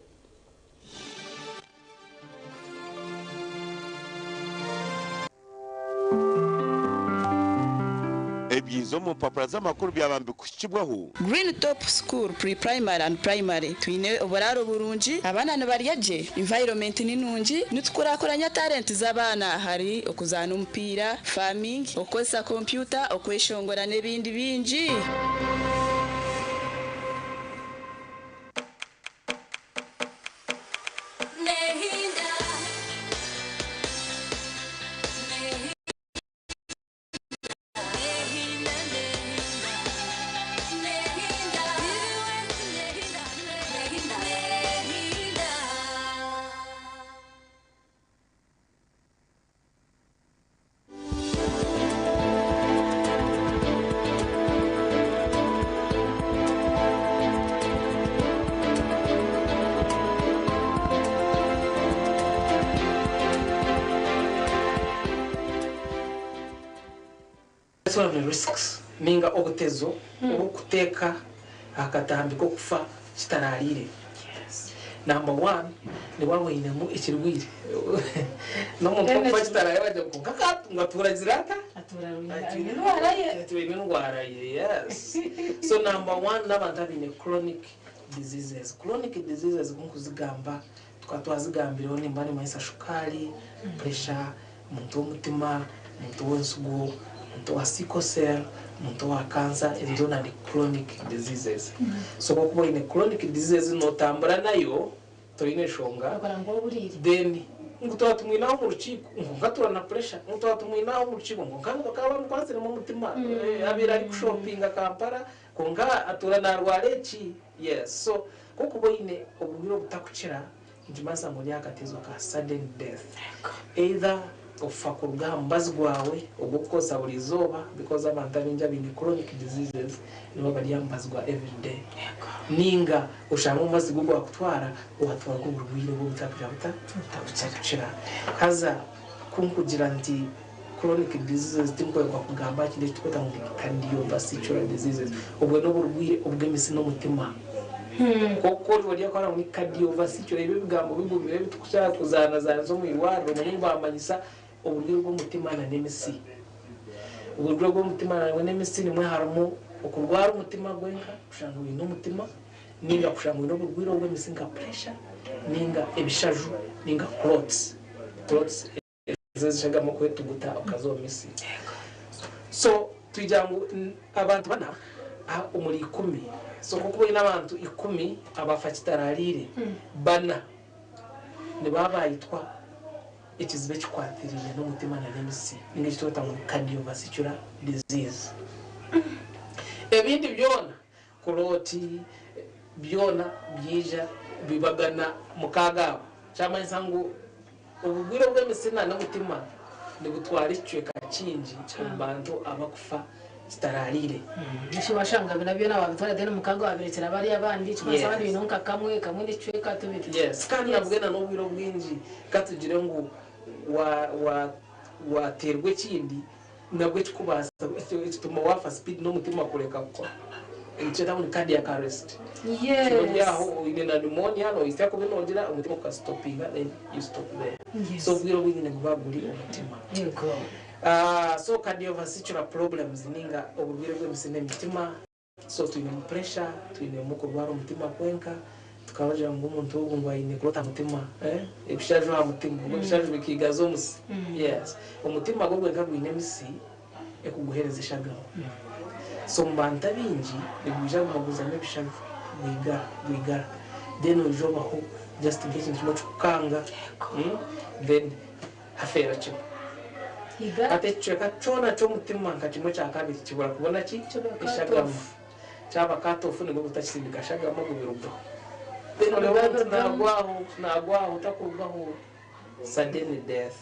Ebyiza omu mpapura z'amakuru byaba nibikuhikibwaho. Green Top School Pre-Primary and Primary, Twine oburaaro burungi, abaana nibarya gye, environment ni nungi, nitukurakuranya talent z'abaana ahari okuzaana omupiira, farming, okukozesa kompyuta, okweshongora n'ebindi bingi. That's one of the risks ninga obutezo obukuteeka aha katambi k'okufa kitarariire. Number one, niwaba oinemu ekirwaire n'omuntu okufa kitarariire bagira ngu kwonka ngu atuura ata? Atuura aine endwara ye, yes. So number one n'abantu abaine chronic diseases. Chronic diseases nk'okuzigamba tukaba twazigambireho, nimba nimanyisa shukaari, pressure, omuntu w'omutima, omuntu w'ensigo, omuntu owa sickle cell, omuntu owa cancer, ezo zoona ni chronic diseases. So kokuba oine chronic diseases notambura nayo toine enshonga, then Ngu twaba tumwinaho omu rukiiko ngu nkatura na pressure, ngu twaba tumwinaho omu rukiiko ngu nka bakaba bamukwatsiremu omutima. Abaire arikushopinga Kampala kwonka atuura naarwara eki. Yes, so ku orikuba oine oburwaire obutakukira nikimanyisa ngu ori aha katezo ka sudden death. Either ofa kuruga aha mubazi gwawe ogw'okukozesa buri izooba because abantu abaingi abaine chronic diseases nibo bari aha mubazi gwa everyday ninga oshange omubazi gwo gwakutwara watwarwa oburwaire obu obutakugira buta obutakukira. Haza ku nkugira nti chronic diseases tinkwebwa kugamba aha kintu eki turikweta ngu ni cardiovascular diseases obwo n'oburwaire obw'emitsi n'omutima. Kwonka ori oriya ngu ni cardiovascular ebyo ebigambo bigumire ebi turikushanga kuzaanazaanisa omu irwariro omanye ngu baamanyisa oburwaire bw'omutima n'emitsi. Oburwaire bw'omutima n'emitsi nimwo harimu okurwara omutima gwenka kushanga oine omutima ninga kushanga oine oburwaire obw'emitsi nka pressure ninga ebishaju ninga clots. Clots ezo ezishagama okwetuguta okaza omu mitsi. So twija ngu abantu bana omuri ikumi, so ku orikuba oine abantu ikumi abafa kitaraariire, bana nibaba baitwa ekizibu ekikwatiraine n'omutima n'emitsi ninga eki turikweta ngu ni cardiovascular disease. Ebindi byona, kulooti, byona byaija bibagana mukaaga abo. Kyamanyisa ngu oburwaire obw'emitsi n'omutima nibutwara ekicweka kingi omu bantu abakufa kitaraariire. Eki washanga bina byona wabitwara then mukaaga wabirekyera bariya abandi ekimanyisa abandi baine nka kamwe, kamwe n'ekicweka tubiri. Yes, kandi nabwe na n'obwire obwingi ka tugire ngu wateerwa ekindi nabwo ekikubaasa ekituma waafa speed n'omutima kureka kukora. Nikyeta ngu ni cardiac arrest. Ori aho oine na pneumonia nohitsya kubi noogira omutima gukastopinga then you stop there. So obwire obwingi niguba guri omutima. So cardiovascular problems ninga oburwaire bw'emitsi n'emitima. So twinemu pressure, twinemu okurwara omutima kwenka, tukabagira ngu omuntu ogu ngu aine kurota mutima, ebishaju aha mutima, obwo ebishaju bikiigaza omusi. Yes. Omutima gwo gwenka gwine emisi ekuguheereza eshagama. So omu bantu abaingi nigwija guma guzamu ebishaju gwigara gwigara then oija obaho just nk'ekintu kimwe kikukanga then hafeera kimwe. Hati ekicweka kyona ky'omutima nka kimwe kya kabiri kibura kubona ki? Eshagama. Kyaba cut off nibwo gutakisindika shagama gubirugaho. Then oreeba omuntu nagwaho nagwaho takurugaho sudden death.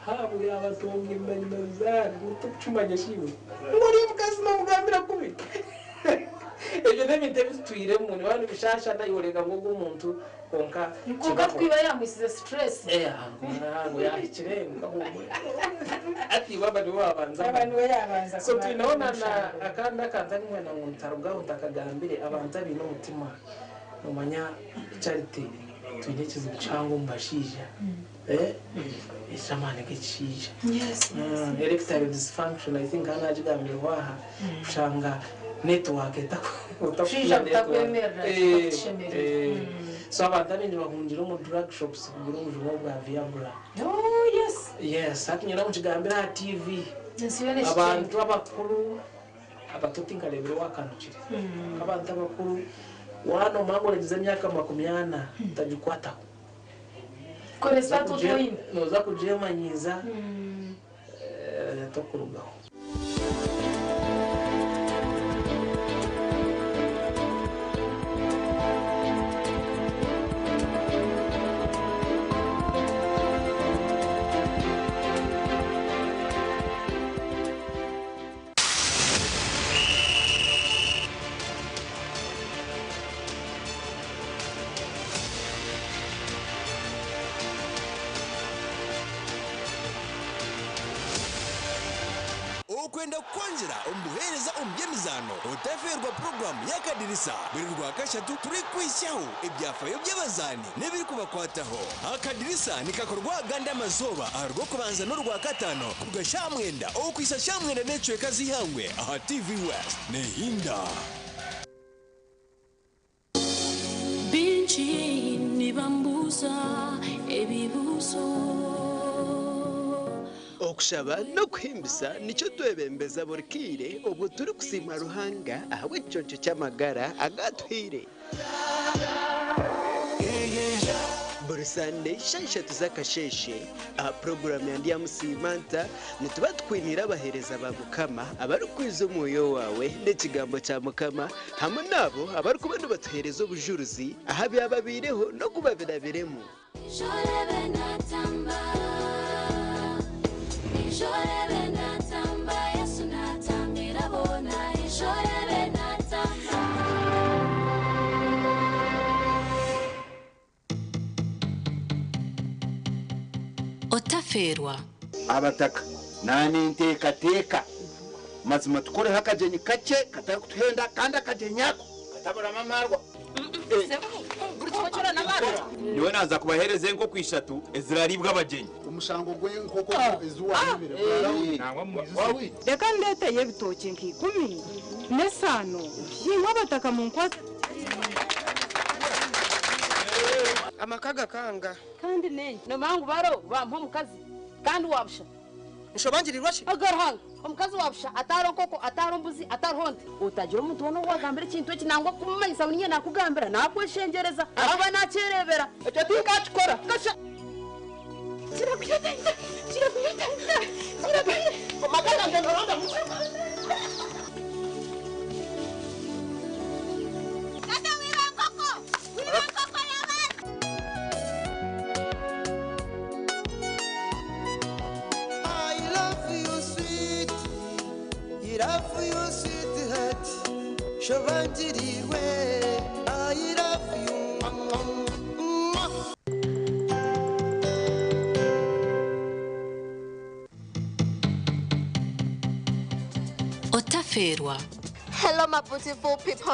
Habwe abatunga emanyima bizaare tokukimanya shi iwe. Ngu ori omukazi nomugambira kubi. Ebyo n'ebintu ebi tutwiremu nibiba nibishashana iwe oreeba ngu ogu omuntu kwonka Kwonka kibaho. twiba yamwisize stress. Ngu yahikire nkahumura. Ati baba niwe wabanza. Baba niwe yabanza. So twineho na akandi akantu akumwenda ngu ntarugaho ntakagambire abantu abaine omutima. Nomanya Charity twine ekizibu kihango omu bashaija. Eky'amaani g'ekishaija. Erectile dysfunction I think hanu nagigambireho aha kushanga network Bushaija butakwemerera, butakushemerera. So abantu abaingi bahungira omu drug shops kugura obujuma bwa Viagra. Oh yes. Yes, hati nyina nkigambira aha TV. Ensi yoona ekitenge. Abantu abakuru abato tinkareebire owakanukire. Abantu abakuru wanomara ngu orengize emyaka 40 otagikwataho. Koresa tutoine. Noza kugyemanyiiza tokurugaho. Okwenda kukwongyera omu buheereza omu by'emizaano, otafeerwa puroguraamu y'Akadirisa buri Rwakashatu turikwihisyaho ebyafayo by'abazaani n'ebirikubakwataho. Akadirisa nikakorwa agandi amazooba aha Rwokubanza n'Orwakataano kuruga shaaha mwenda okuhitsya shaaha mwenda n'ekicweka z'eihangwe aha TV West. Nehinda. Bingi nibambuuza ebibuuzo. Okushaba n'okuhimbisa nikyo twebembeza buri kiire obwo turikusiima Ruhanga ahabw'ekiconco ky'amagara agatuhaire. Buri Sande 3 z'akasheeshe aha puroguramu ya Ndyamusiima Nta nituba tukwiniire abaheereza ba Mukama abarikwiza omwoyo waawe n'ekigambo kya Mukama hamwe n'abo abarikuba nibatuheereza obujurizi aha byababaireho n'oku babirabiremu. Otaferwa. Abataka nanenteekateeka mazima tukoreho akagyenyi kakye katarikutuhenda kandi akagyenyi ako kataburamu amarwa. Nyowe naaza kubaheereza enkoko ishatu ezirariibwa abagyenyi. Omushango gw'enkoko ezi waayibire Reka ndeeteyo ebitookye nka 10 n'esaano imwe abataka munkwase. Amaka gakanga. Kandi nengi nomangu baro bampa omukazi kandi wabusha. Nshobangirirwa ki? Agaruhanga omukazi wabusha ataro nkoko ataro mbuzi ataro nte utagira omuntu wona owagambira ekintu eki nangwa kumumanyisa ngu ninye nakugambira nakweshengyereza ahakuba nakyerebera ekyo tinkakikora. Kasha kirakuyatanta kirakuyatanta kirakuya Amaka gange noronda. I love you, sweet. I love you, sweetheart. Shobangirirwe. I love you. Mwah. Otaferwa. Hello, my beautiful people.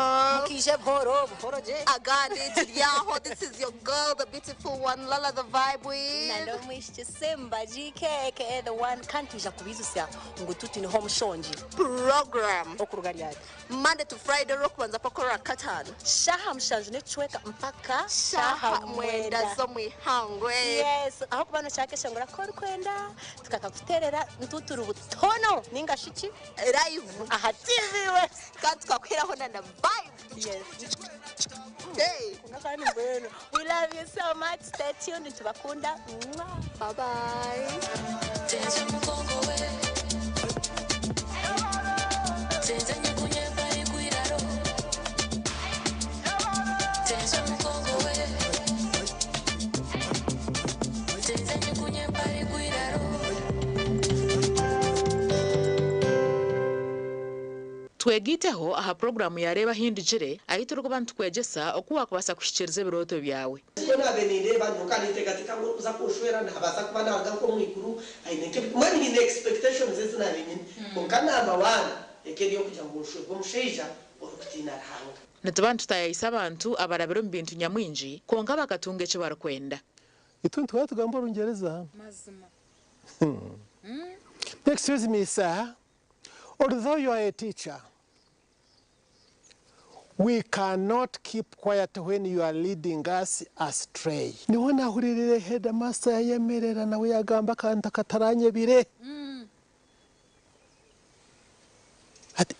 Agandi Tidyaho. This is your girl, the beautiful one, Lala the Vibe with. Nalomwishi Simba GK aka the one kantuja kubizusya ngu tuti niho mushongi Program. Okuruga ryari. Monday to Friday, rokubanza pakora katano. Shaha mushanju n'ekicweka mpaka Shaha mwenda z'omwihangwe. Yes, aho kuba noshaka ngura ko orikwenda tukakakuterera ntuturi butono ninga shiki live aha TV we kandi tukakuheraho na vibe. Yes. Hey. Kandi mbwenu. We love you so much. Stay tuned tubakunda. Bye bye. Twegiteho aha puroguramu yareeba hindugire ahi turikuba nitukwegyesa oku wakubaasa kuhikiiriza ebirooto byawe. Ko nabe nindeeba nyoka ninteekateeka ngu orikuza kunshwera nabaasa kuba naruga nk'omwiguru aine mbwenu nyine expectations ezi nabe nyine kwonka namba one eka eri okugira ngu nshwerwe omushaija orikutiina Ruhanga. Nituba nitutayayisa abantu abarabire omu bintu nyamwingi kwonka bakatunga eki barikwenda. Itwe nitwaba tugamba Orungyereza. Mazima. Excuse me, sir. Although you are a teacher, we cannot keep quiet when you are leading us astray. Niho nahuririre headmaster yayemerera nawe yagamba akantu kataranyebire. Ati,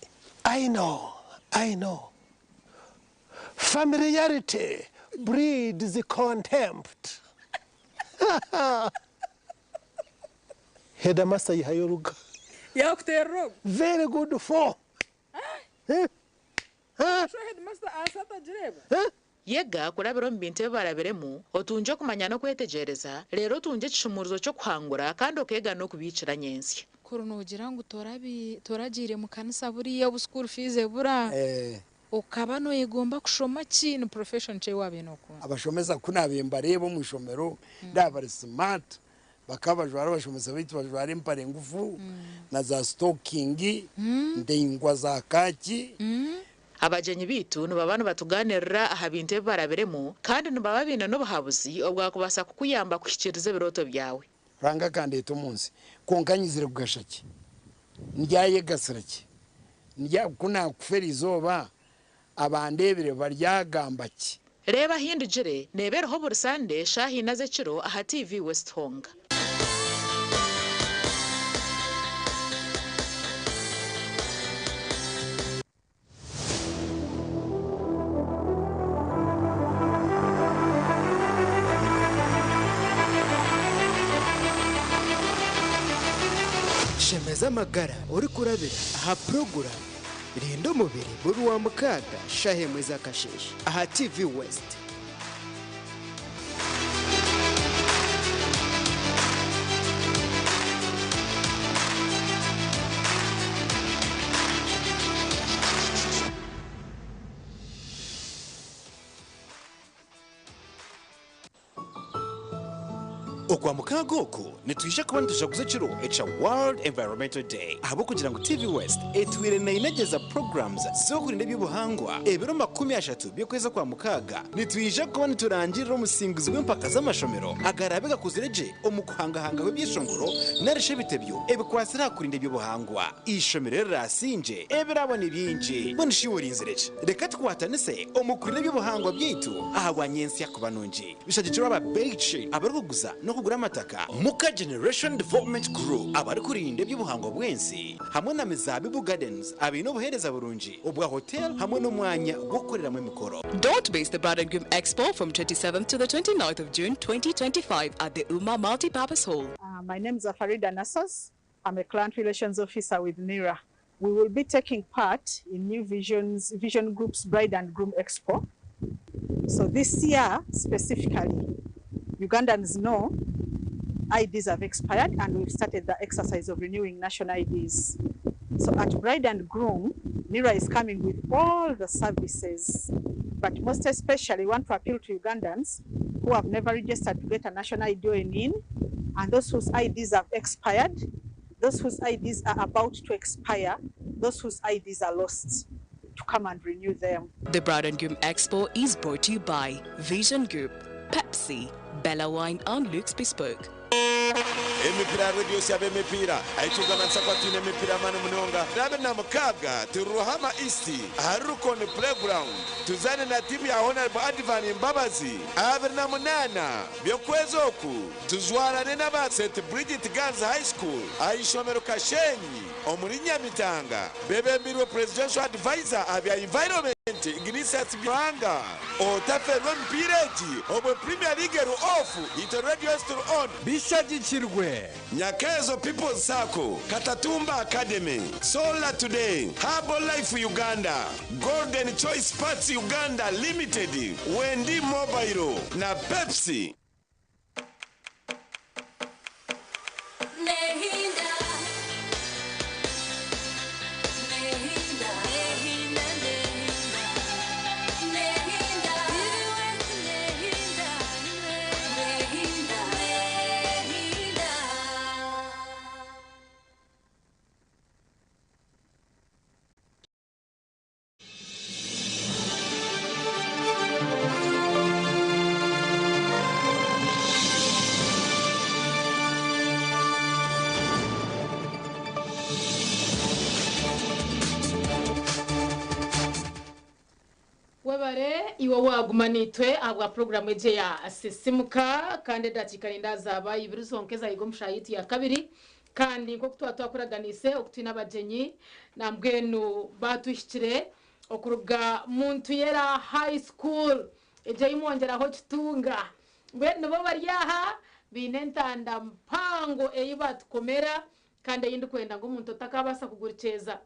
I know, I know. Familiarity breeds contempt. Headmaster yihayo ruga. Yakuterera ogwo. Very good for. Eh? Sho headmaster ansa atagireba. Yega kurabira omu bintu ebi barabiremu otungye okumanya n'okwetegyereza reero otungye ekishumuruzo ky'okuhangura kandi okeega n'okubiikira nyentsya. Kuri nogira ngu toragiire mu kanisa buriya obu school fees ebura. Okaba noyegomba kushoma ki ni profession ki waaba nokunda? Abashomesa ku naabaire mbareeba omu ishomero ndaba bari smart bakaba bajwara abashomesa baitu bajwara empare ngufu na za stocking ndaingwa za kaki. Abagyenyi baitu nibaba nibatuganirira aha bintu ebi barabiremu kandi nibaba baine n'obuhabuzi obwakubaasa kukuyamba kuhikiiriza ebirooto byawe. Ruhanga akandeeta omu nsi kwonka nyizire kugasha ki? Ndyayegasira ki? Ku naakufera izooba abandeebire baryagamba ki? Reeba hindugire neebereho buri Sande shaaha ina z'ekiro aha TV West Honga. Shemeza amagara orikurabira aha puroguramu Rinda Omubiri buri Rwamukaaga shaaha emwe z'akasheeshe aha TV West. Okwamukaaga oku nitwija kuba nitujaguza ekiro ekya World Environmental Day ahabw'okugira ngu TV West etwire neinegyeza programs z'okurinda eby'obuhangwa ebiro 30 by'okwezi Okwamukaaga nitwija kuba niturangirira omusinguzi w'empaka z'amashomero agaraabe gakuzire gye omu kuhangahangaho ebyeshongoro narishi ebitebyo ebikwatsire aha kurinda eby'obuhangwa. Eishomero eriraasingye ebirabo ni bingi. Mbwenu shi iwe orinzire ki? Reka tukwatanise omu kurinda eby'obuhangwa byaitu ahabwa nyentsya kuba nungi. Bishagikirwe aba Beitshil abarikuguza n'okugura amataka, Muka Generation Development Group abarikurinda eby'obuhangwa bw'ensi hamwe na Mizaabibu Gardens abaine obuheereza burungi obwa hotel hamwe n'omwanya gw'okukoreramu emikoro. Don't miss the Bride and Groom Expo from 27th to the 29th of June 2025 at the Uma Multipurpose Hall. My name is Farida Nassos. I'm a client relations officer with NIRA. We will be taking part in New Vision's Vision Group's Bride and Groom Expo. So this year specifically, Ugandans know IDs have expired and we've started the exercise of renewing national IDs. So at Bride and Groom, NIRA is coming with all the services, but most especially want to appeal to Ugandans who have never registered to get a national ID or NIN, and those whose IDs have expired, those whose IDs are about to expire, those whose IDs are lost, to come and renew them. The Bride and Groom Expo is brought to you by Vision Group, Pepsi, Bella Wine and Luke's Bespoke. Emipiira Radio Syaba Emipiira Ahi Tugamba Nituza Kuba Twine Emipiira Y'amaani Munonga 26 turi Ruhama East ahari Rukoni Playground tuzaane na tiimu ya Honarable Advan Mbabazi 28 by'okwezi oku tujwarane n'aba St Bridget Girls High School aha ishomero Kashenyi omuri Nyamitanga bebembirwe Presidential Advisor aha bya Environment Ignatius Byaruhanga. Otaferwa emipiira egi obwe Premier League eri off itwe Radio ezi turi on. Bishagikirwe Nyakeezo People's Sacco, Katatumba Academy, Solar Today, Herbal Life Uganda, Golden Choice Parts Uganda Limited, Wendi Mobile na Pepsi. Webare iwe waaguma naitwe ahabwa puroguramu egi eya Sisimuka kandi edakiika nenda zaaba ibiri zonka ezahiga omu shaaha yaitu ya kabiri kandi nk'oku twaba twakuraganiise oku twine abagyenyi nambwenu baatuhikire okuruga Muntuyera High School egyo ei mwongyeraho Kitunga mbwenu nibo bari aha baine entanda mpango ei baatukomera kandi ei ndikwenda ngu omuntu otakaabaasa kugurikyeza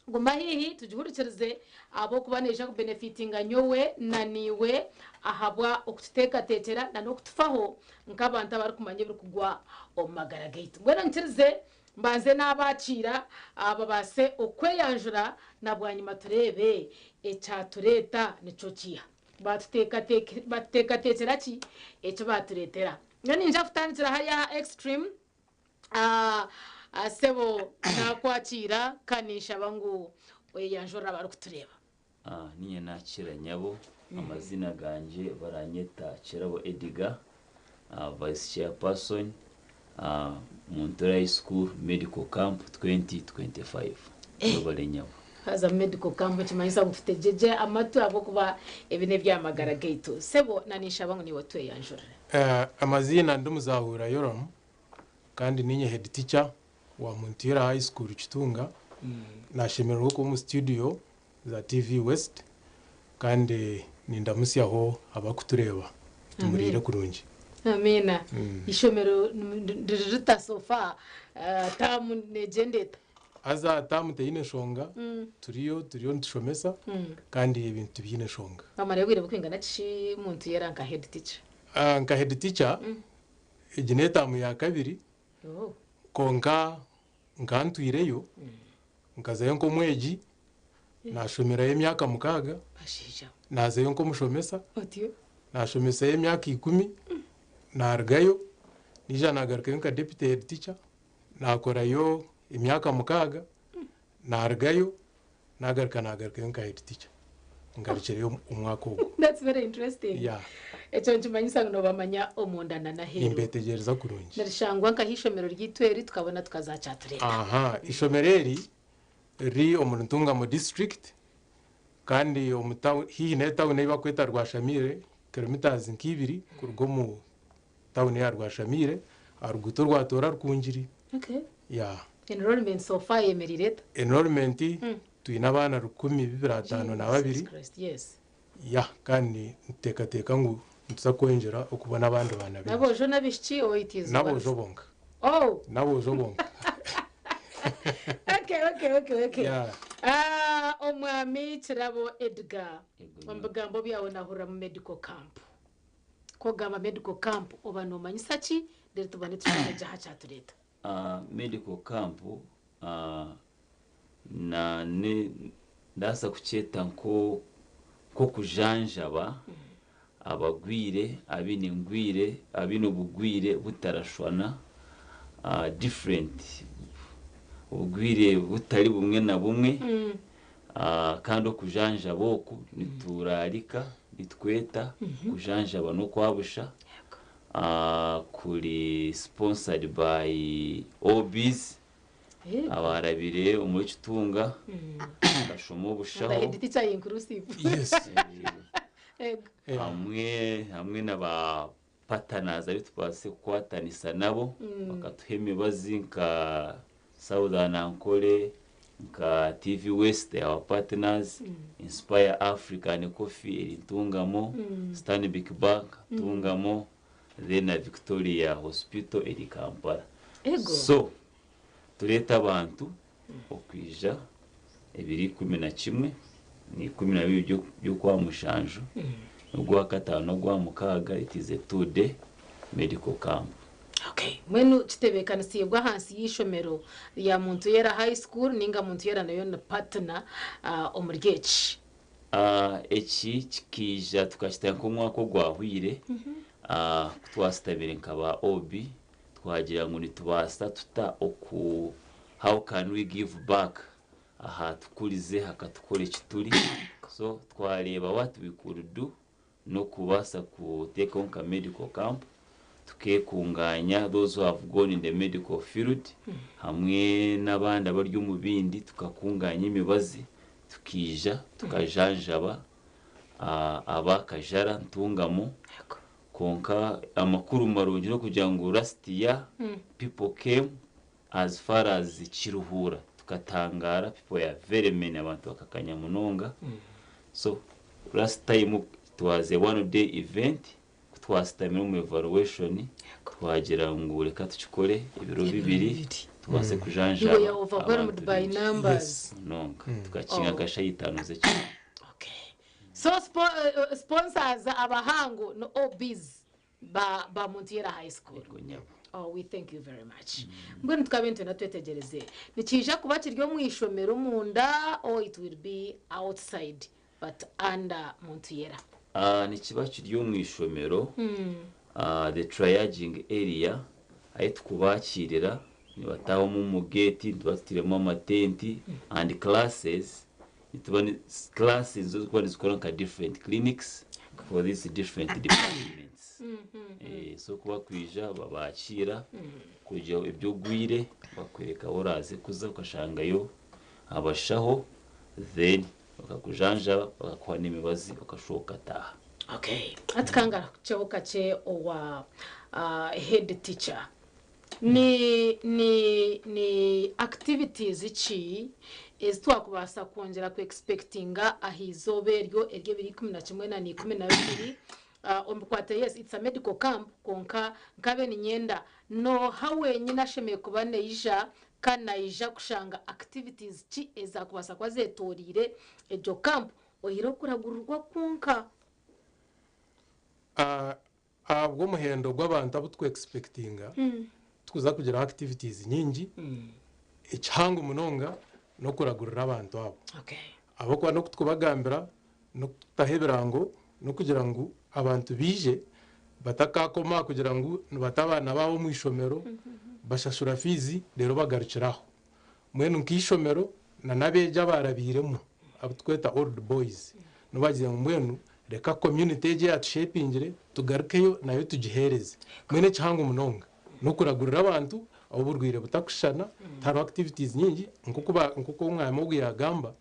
Guma haihi tugihurikirize ahabw'okuba neija kubenefitinga nyowe na naiwe ahabwa okututeekateekyera na n'okutufaho nk'abantu abarikumanya ebirikugwa omu magara gaitu. Mbwenu nyikirize mbanze naabakiira babaase okweyanjura na bwanyima tureebe ekyatureeta nikyo kiiha. Batuteekateekyera ki eki baatureetera? Nyowe niinyija kutandikira hariya aha Extreme. Sebo nakwakiira kandi ninshaba ngu oyeyanjurire abarikutureeba. Niinye naakira nyabo, amaziina gangye baranyeta Kirabo Edgar, Vice Chairperson Muntura High School Medical Camp 2025. Mwebare nyabo. Haza Medical Camp nikimanyisa ngu tutegyegye amatu ahabw'okuba ebi n'eby'amagara gaitu. Sebo na ninshaba ngu naiwe otweyanjurire. Amaziina ndi Muzahura Yoram Kandi ninye head teacher wa Muntuyera High School Kitunga. Nashemererwa okuba omu studio za TV West kandi nindamusyaho abakutureeba. Tumuriire Amen. kurungi. Amiina. Ishomero riri rita so far? Taamu neegyenda eta? Haza taamu teine nshonga, turiyo turiyo nitushomesa kandi ebintu tibiine nshonga. Wamarayo obwire burikwingana ki muntu yera nka head teacher? Nka head teacher, egi n'etaamu ya kabiri, kwonka nka ntwireyo, nkazayo nk'omwegi, naashomerayo emyaka 6, naazayo nk'omushomesa, naashomesayo emyaka 10, naarugayo, naija naagarukayo nka deputy head teacher, naakorayo emyaka 6, naarugayo, naagaruka naagarukayo nka head teacher, ngarukireyo omwaka ogu. That's very interesting. Ekyo nikimanyisa ngu noobamanya omunda na n'aheeru. Nimbeetegyereza kurungi. Nirishangwa nkahi eishomero ryaitu eri tukabona tukazakyatureeta? Aha, eishomero eri riri omuri Ntungamo district kandi omu town haihi n'etawuni ei barikweta Rwashamaire, kilometres nka ibiri kuruga omu tawuni eya Rwashamaire aha ruguuto orwatoora Rukungiri. Yeah. Enrollment so far eyemereire eta? Enrollment twine abaana 2202. Jesus Christ, yes. Yeah, kandi nituteekateeka ngu nituza kwongyera okubona abandi baana baingi. N'aboojo n'abaishiki or it is N'aboojo bonka. Oh! N'aboojo bonka. Okay, okay, okay, okay. Yeah. Ah, Omwami Kirabo Edgar, omu bigambo byawe nahuriramu medical camp. Ku ogamba medical camp oba noomanyisa ki? Reero tubone tushome gye aha kyatureeta. Medical camp na ne ndabaasa kukyeta nko nk'okujanjaba abagwire abaine engwire abaine obugwire butarashwana different obugwire butari bumwe na bumwe kandi okujanjaba oku niturarika nitweta kujanjaba n'okwabusha Kuri sponsored by OBs abarabire omuri Kitunga bakashoma obushaho hamwe hamwe na ba partners abu tubaasire kukwatanisa nabo bakatuha emibazi nka Southern Ankole nka TV West our partners, Inspire African Coffee eri Ntungamo, Stanbic Bank Ntungamo, then na Victoria Hospital eri Kampala. Ego. So tureete abantu okwija ebiro 11 na 12 by'Okwamushanju n'Ogwakataano n'Ogwamukaaga it is a 2 day medical camp. Okay. Mbwenu kitebeekanisiibwe ahansi y'eishomero rya Muntuyera High School ninga Muntuyera nayo ni partner omuri eki? Eki kikaija tukakita nk'omwaka ogwahweire ku twasitamire nka ba OB twagira ngu nitubaasa tuta oku how can we give back aha tukurize hakatukora eki turi so twareeba what we could do n'okubaasa kuteekaho nka medical camp tukekunganya those who have gone in the medical field hamwe n'abandi abari omu bindi tukakunganya emibazi tukaija tukajanjaba aba Kajara Ntungamo. Kwonka amakuru marungi n'okugira ngu last year people came as far as Kiruhura tukatangara people were very many abantu bakakanya munonga. So last time it was a one day event ku twasitamire omu evaluation twagira ngu reka tukikore ebiro 2 tubaase You kujanjaba were overwhelmed abantu by baingi numbers. munonga tukakinga nka shaaha 5 z'ekiro. So sponsors abahangu ni OBs ba Muntuyera High School. Oh, we thank you very much. Mbwenu tukabe nitwenda twetegyereze. Nikiija kuba kiri omu ishomero munda or it will be outside but under Muntuyera? Nikiba kiri omu ishomero the triaging area ahu tukubakiirira nibataahamu omu gate nituba tutiremu amatenti and classes nituba classes nizo zikuba nizikora nka different clinics for these different departments. So ku bakwija babakiira kugira eby'ogwire bakwereka ahu oraaze kuza okashangayo abashaho then bakakujanjaba bakakuha n'emibazi okashuba okataaha. Okay. Hati kangarukyeho kakye owa head teacher. Ni activities ki ezi twakubaasa kwongyera ku expectinga aha izooba eryo ery'ebiro 11 na 12? Omu bikwate yes it's a medical camp kwonka nkabe niinyenda nooha wenyine ashemereire kuba naija kandi naija kushanga activities ki ezaakubaasa kuba zeetoreire egyo camp oihireho okuragurirwa kwonka? Ahabw'omuhendo gw'abantu abu tukwexpectinga, tikuza kugiraho activities nyingi, ekihango munonga n'okuragurira abantu abo. Ahabw'okuba n'oku tukubagambira n'okutaho ebirango n'okugira ngu abantu baije batakaakoma aha kugira ngu nibata abaana baabo omu ishomero, bashashura fiizi reero bagarukira aho. Mbwenu nk'eishomero n'abeegi abaarabiiremu abu turikweta old boys nibo baagizire ngu mbwenu reka community egi eyatushepingire tugarukeyo nayo tugiheereze. Mbwenu ekihango munonga n'okuragurira abantu ahu oburwaire butakushushana, tihariho activities nyingi nk'oku omwami ogu yaagamba,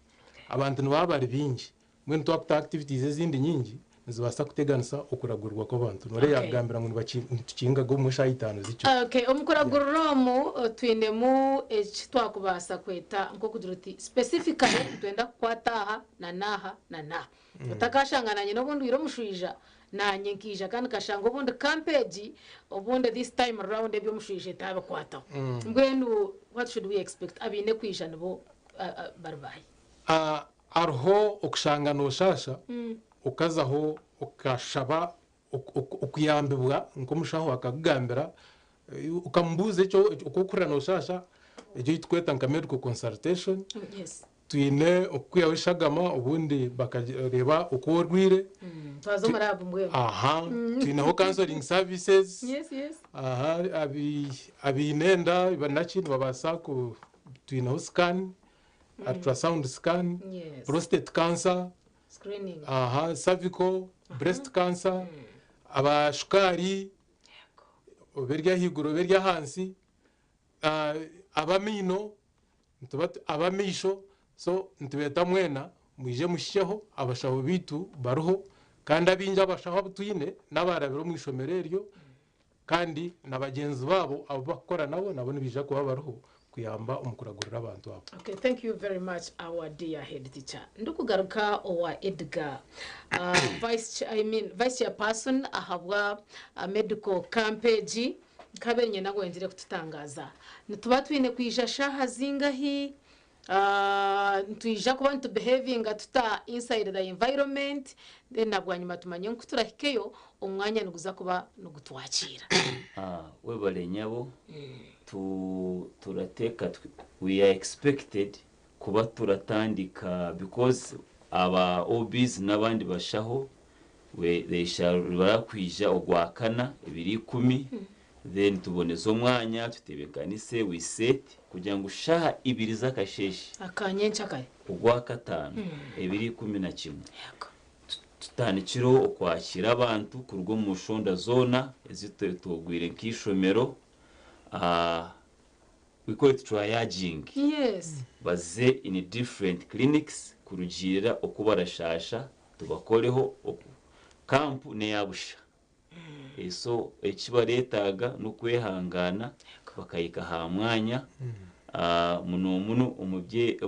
abantu nibaba bari baingi. Mbwenu twakutaho activities ezindi nyingi nizibaasa kuteganisa okuragurirwa kw'abantu. Noreeba yakugambira ngu nitukingaga obumwe eshaaha itaano z'ekiro. Okay, omu kuragurira omu twinemu eki twakubaasa kweta nk'okugira oti specifically nitwenda kukwata aha na n'aha na n'aha. Otakashanga naanye n'obu ndwaire omushwija, naanye nkaija kandi nkashanga obundi camp egi obundi this time round eby'omushwija etaabikwataho. Mbwenu what should we expect? Abaine kwija nibo bari baahi? Hariho okushanga nooshaasha okazaho okashaba okuyambibwa nk'omushaho akakugambira okamubuuza eki oku orikuhurira nooshaasha, egyo ei turikweta nka medical consultation. Twine okukwihaho eshagama obundi bakareeba oku orwaire. Twaza omu lab mbwenu. Aha, twineho counseling services. Aha, abaine enda naki nibabaasa ku twineho scan, ultrasound scan, prostate cancer, Screening. Aha, cervical, breast cancer, aba shukaari, oba eri ahaiguru oba eri ahansi, ab'amaino, nituba ab'amaisho, so nitubeeta mwena mwije muhikyeho, abashaho baitu bariho kandi abaingi abashaho abu twine n'abaarabire omu ishomero eryo kandi na bagyenzi baabo abu barikukora nabo, nabo nibaija kuba bariho kuyamba omu kuragurira abantu abo. Okay, thank you very much our dear head teacher. Ndikugaruka owa Edgar, vice, I mean, vice chairperson ahabwa medical camp egi, nkabe nyenda ngu oyongyere kututangaza. Nituba twine kwija shaaha zingahi? Nitwija kuba nitubehavinga tuta inside the environment? Then na bwanyima tumanye ngu kuturahikeyo omwanya niguza kuba nigutwakiira. Webale nyabo. Tu, turateeka, we are expected kuba turatandika because aba OBs n'abandi bashaho we, they shall barakwija Ogwakana 20 then tuboneze omwanya tutebeekanise, we set kugira ngu shaaha 2 z'akasheeshe Akanyencakare. Ogwakataano 21 tutandikireho okwakira abantu kuruga omu nshonda zoona ezi twogwire nk'eishomero. We call it triaging. Baze in different clinics kurugiirira oku barashaasha tubakoreho. Oku camp n'eya busha. So eki bareetaaga n'okwehangana bakahika aha mwanya muno muno omu bye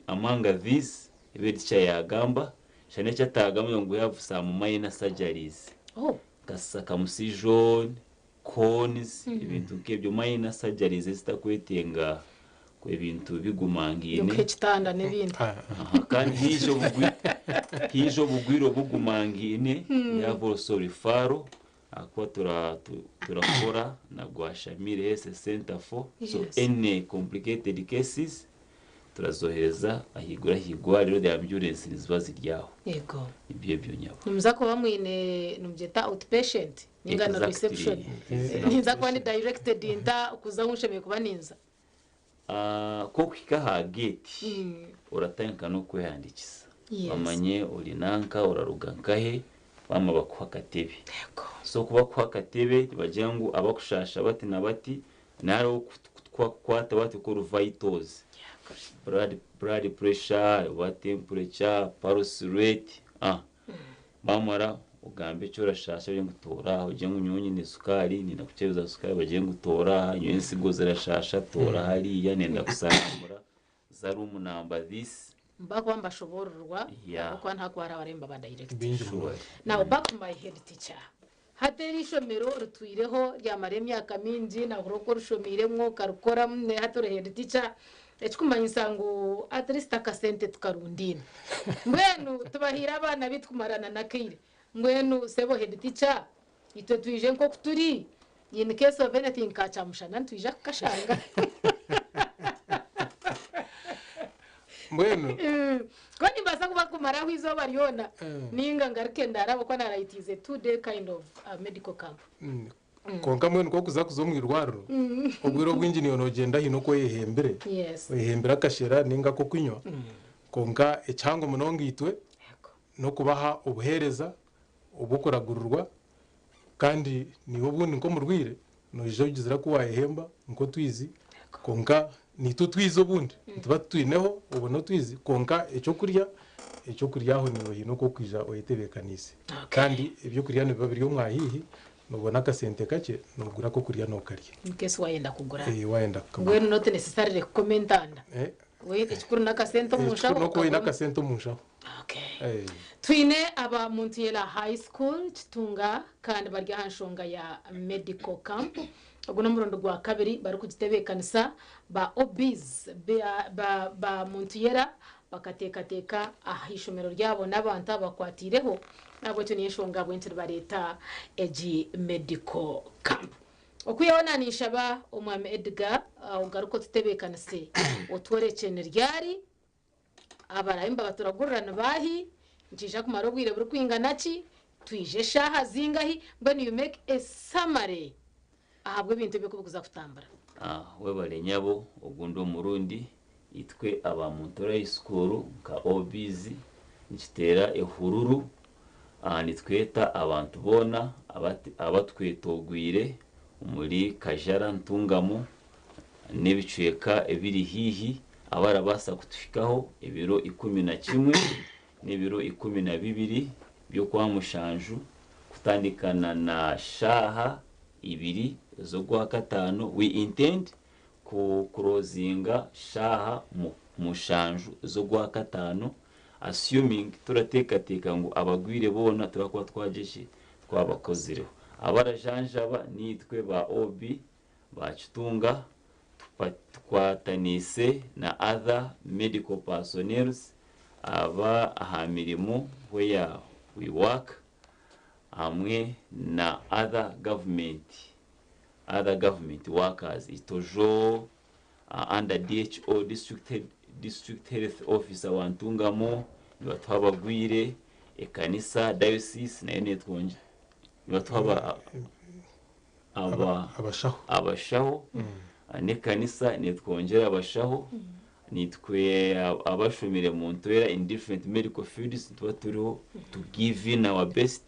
among these ebi teacher yaagamba shana eki atagamba ngu we have some minor surgeries nka circumcision, corns, ebintu nk'ebyo, minor surgeries ezitakwetenga ebintu bigumangaine. By'okuha ekitanda n'ebindi. Aha, kandi haija obugwire obugumangaine, we have also referral ahakuba turakora na Rwashamire Health Center for so any complicated cases turazohereza ahaiguru ah'eirwariro, the ambulance niziba ziri aho. Nibyo ebyo nyabo. Nimuza kuba mwine nimugyeta outpatient ninga na reception? Ninza kuba ndi directed nta kuza ahu nshemereire kuba ninza? Ku okuhika aha gate oratandika n'okwehandiikisa bamanye ori nanka, oraruga nkahe, bamara bakuha akatebe. So ku bakuha akatebe nibagira ngu abakushaasha bati na bati, nari kukwata bati kuru vitals, blood pressure oba temperature, pulse rate, bamara ogambe eki orashaasha bagire ngu toora aha, ogire ngu nyowe nyine sukaari niinyenda kukyebeza sukaari bagire ngu toora aha, nyowe ensigo zirashaasha toora hariya, nenda kusaramura za room number this. Bakuba nibashoboororwa ahabw'okuba nihakuba hariho abaremba ba direct. Bingi munonga. Now back to my head teacher. Hati eri ishomero ritwireho ryamara emyaka mingi nahurira oku orishomiiremu okarikoramu hati ori head teacher ekikumanyisa ngu at least akasente tukarundiine. Mbwenu tubahaire abaana baitu kumarana n'akaire. Mbwenu sebo head teacher itwe twije nk'oku turi in case of anything ka kyamushana nitwija kukashanga. Mbwenu Ko nimbaasa kuba kumaraho eizooba ryona ninga ngaruke ndaare ahabw'okuba naarayitiize 2 day kind of medical camp. Kwonka mbwenu ku orikuza kuza omu irwariro, obwire obwingi niiwe noogyenda haine oku oyehembire, oyehembire akashera ninga ak'okunywa, kwonka ekihango munonga itwe n'okubaha obuheereza obw'okuragurirwa kandi naiwe obundi nk'omurwaire noija ogizire aku waayehemba nk'otwizi kwonka naitwe otwizi obundi nituba tutwineho obone otwizi kwonka ekyokurya ekyokurya aho naiwe haine oku orikwija oyetebeekaniise kandi ebyokurya nibiba biri omu haihi noobona akasente kakye noogura akokurya nookarya. In case waayenda kugura. Waayenda kukagura. Mbwenu not necessarily kukoma entanda. Ekikuru n'akasente omu nshaho. Ekikuru n'okuba oine akasente omu nshaho. Twine aba Muntuyela High School Kitunga kandi bari aha nshonga ya Medical Camp. Ogu n'omurundi gwa kabiri barikugitebeekanisa. Ba OBs ba Muntuyela bakateekateeka aha ishomero ryabo n'abantu ababakwatiireho n'ahabw'ekyo niyo enshonga ahabw'enki nibareeta egi Medical Camp. Okwihaho naaninshaba Omwami Edgar ogaruke otutebeekanise otworekye ni ryari, Abaraabe nibabaturagurira ni baahi? Nikiija kumara obwire burikwingana ki? Twije eshaaha zingahi? Mbwenu you make a summary ahabw'ebintu ebi oku birikuza kutambura. Webare nyabo, ogundi omurundi itwe aba Muntore High School nka OBs nikiteera ehururu, nitweta abantu boona abatwetogwire omuri Kajara Ntungamo n'ebicweka ebiri haihi abarabaasa kutuhikaho ebiro 11 n'ebiro 12 by'Okwamushanju kutandikana na shaaha ibiri z'Ogwakataano, we intend ku kurozinga shaaha mushanju z'Ogwakataano assuming turateekateeka ngu abagwire boona turakuba twagyeki twabakozireho. Abarajanjaba niitwe ba OB Baakitunga tukwataniise na other medical personnels aba aha mirimo where we work hamwe na other government other government workers Itojo under DHO district head district health officer wa Ntungamo nibatuha abagwire ekanisa diocese nayo netwongyera nibatuha aba aba Abashaho. abashaho n'ekanisa netwongyera abashaho nitwe abashomire mu ntwera in different medical fields nituba turiho to give in our best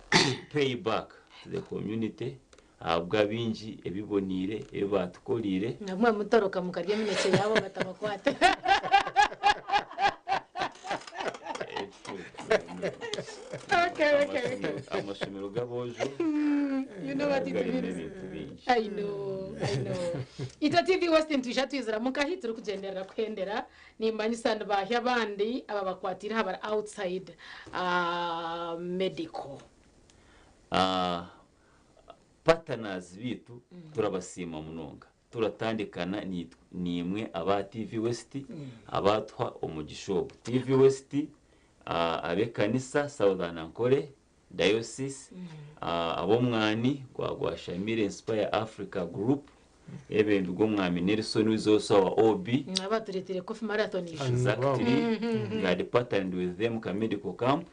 to pay back to the community ahabw'abingi ebiboniire ebi baatukoriire. Nabumwe mutoroka mukarya eminekye yaabo batabakwata. Okay. Amashomero g'aboojo You know what it garimu means. ebintu bingi. I know, I know. Itwe TV West nitwija twiziramu nkahi turikugyenderera kuhendera nimanyisa nibaahi abandi ababakwatiire aha bari outside medical. Partners biitu turabasiima munonga. Turatandikana niimwe aba TV West abaatuha omugisha ogu. TV West, ab'ekanisa Southern Ankole Diocese, ab'omwani gwa Gwashamire Inspire Africa Group, ebembirwe omwami Nelson who is also our OB. Abatureeteire Coffee Marathon ishu. Exactly. We had partnered with them ka medical camp.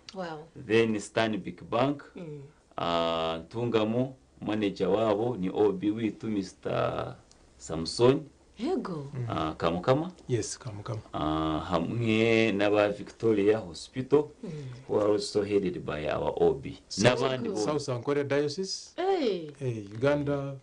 Then Stanbic Bank, Ntungamo, manager waabo ni OB witu Mister Samson. Yego. Kamukama. Yes, Kamukama. Hamwe n'aba Victoria Hospital who are also headed by our OB. N'abandi boona. South Ankole Diocese. Hey. Uganda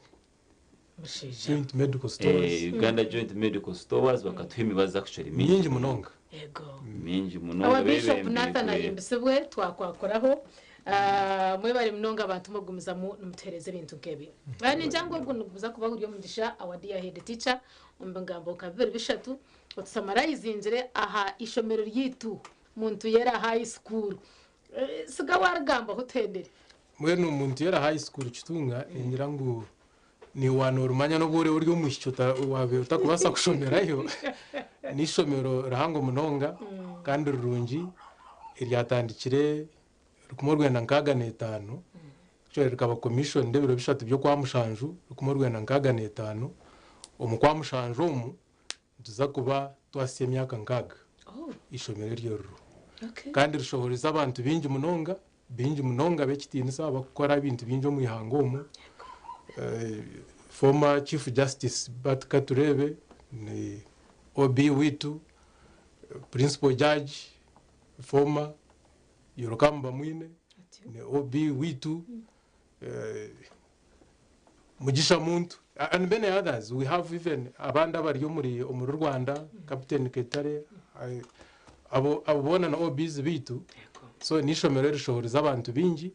Mushaija. Joint Medical Stores. Uganda Joint Medical Stores bakatuha emibazi actually mingi. Mingi munonga. Yego. Mingi munonga. Our Bishop bebembirwe. Nathan ahimbisibwe twakwakuraho. Ah, mwebare munonga abantu mugumizamu nimutuhereza ebintu nkebi. Ah, ningira ngu ogu niguza kuba guri omugisha our dear head teacher omu bigambo nka bibiri bishatu otusamarayizingire aha ishomero ryitu muntu yera high school. Eh, siga warigamba hutuhendere. Mbwenu omuntu yera high school kitunga ningira ngu niwana orumanya n'obu ori ori omwishiki waaba otakubaasa kushomerayo. N'eishomero rihango munonga kandi rirungi eryatandikire 1965. Actually rikaba commissioned ebiro 3 by'okwa mushanju 1965. Omu kwa mushanju omu nituza kuba twasya emyaka 60 ishomero eryo ririho. Kandi rishohoreza abantu bingi munonga, bingi munonga b'ekitiinisa bakukora ebintu bingi omu ihanga omu. Former Chief Justice Bart Katureebe ni OB witu, Principal Judge former Yorokamu Bamwine ni OB witu, Mugisha Muntu and many others. We have even abandi abari omuri omuri Rwanda, Captain Ketare, abo abo boona na OBs bitu. So n'ishomero erishohoreza abantu bingi.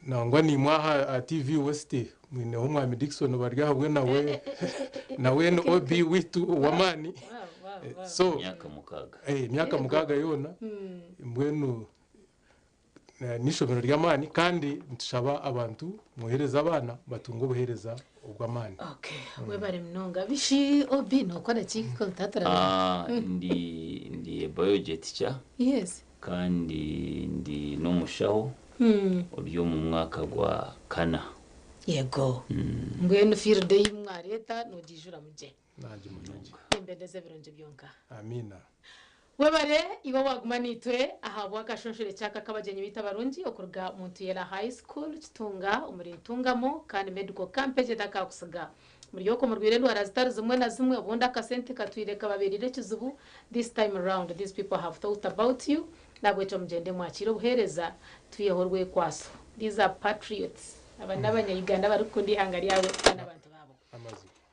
Nangwa nimwe aha aha TV West mwineho Omwami Dickson bari ahabwe nawe nawe ni OB witu ow'amaani. So Emyaka 6. Emyaka 6 yoona. Mbwenu n'ishomero ry'amaani kandi nitushaba abantu mwohereze abaana batunge obuheereza obw'amaani. Okay, webare munonga. Bishi OB nokora ki ko tutaturabire? Ah, ndi ndi a biology teacher. Kandi ndi n'omushaho ori omu mwaka gwa kana. Yego. Mbwenu field ei mwareeta nogiijura mugye. Nimbendeza ebirungi byonka. Amiina. Webare iwe waguma naitwe ahabw'akashonshore kyaka k'abagyenyi baitu abarungi okuruga Muntuyera High School Kitunga omuri Ntungamo kandi Medical Camp egyo etakakusiga. Muri okwo murwaire endwara zitari zimwe na zimwe obundi akasente katwire kababereire ekizibu, this time round these people have thought about you nahabwekyo mugyende mwakiire obuheereza twiheho orwekwaso. These are patriots. Aba n'abanya-Uganda abarikukunda eihanga ryabo kandi n'abantu baabo.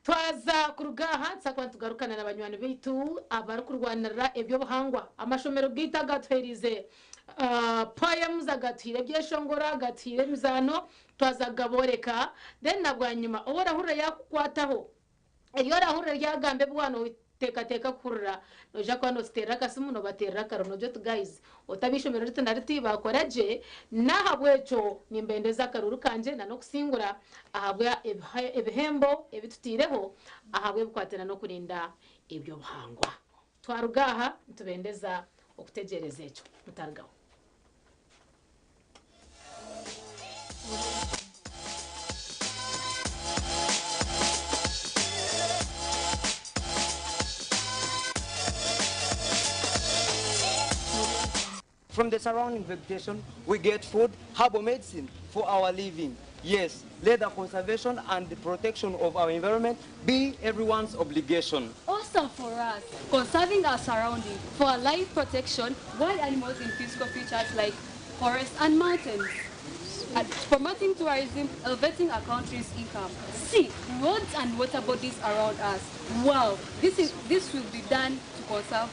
Twaza kuruga aha nituza kuba nitugarukana na banywani baitu abarikurwanirira eby'obuhangwa. Amashomero gaitu agatuheerize poems, agatuhaire ebyeshongoro, agatuhaire emizaano, twaza kugabooreka. Then na bwanyima ou orahurira yaakukwataho, eri orahurira ryagamba ebi waaba nooteekateeka kuhurira, noija kuba nootuteerera akasimu, noobateerera akaruru noogira oti guys, oti ab'eishomero riti na riti baakora gye, n'ahabw'ekyo nimbendeza akaruru kangye na n'okusingura ahabwa ebihembo ebi tutaireho ahabw'ebikwatiraine n'okurinda eby'obuhangwa. Twaruga aha nitubendeza okutegyereza ekyo. Mutarugaho. From the surrounding vegetation, we get food, herbal medicine for our living. Yes, let the conservation and the protection of our environment be everyone's obligation. Also for us, conserving our surrounding for our life protection, wild animals in physical features like forests and mountains. And promoting tourism, elevating our country's income. See, roads and water bodies around us. Wow, this will be done to conserve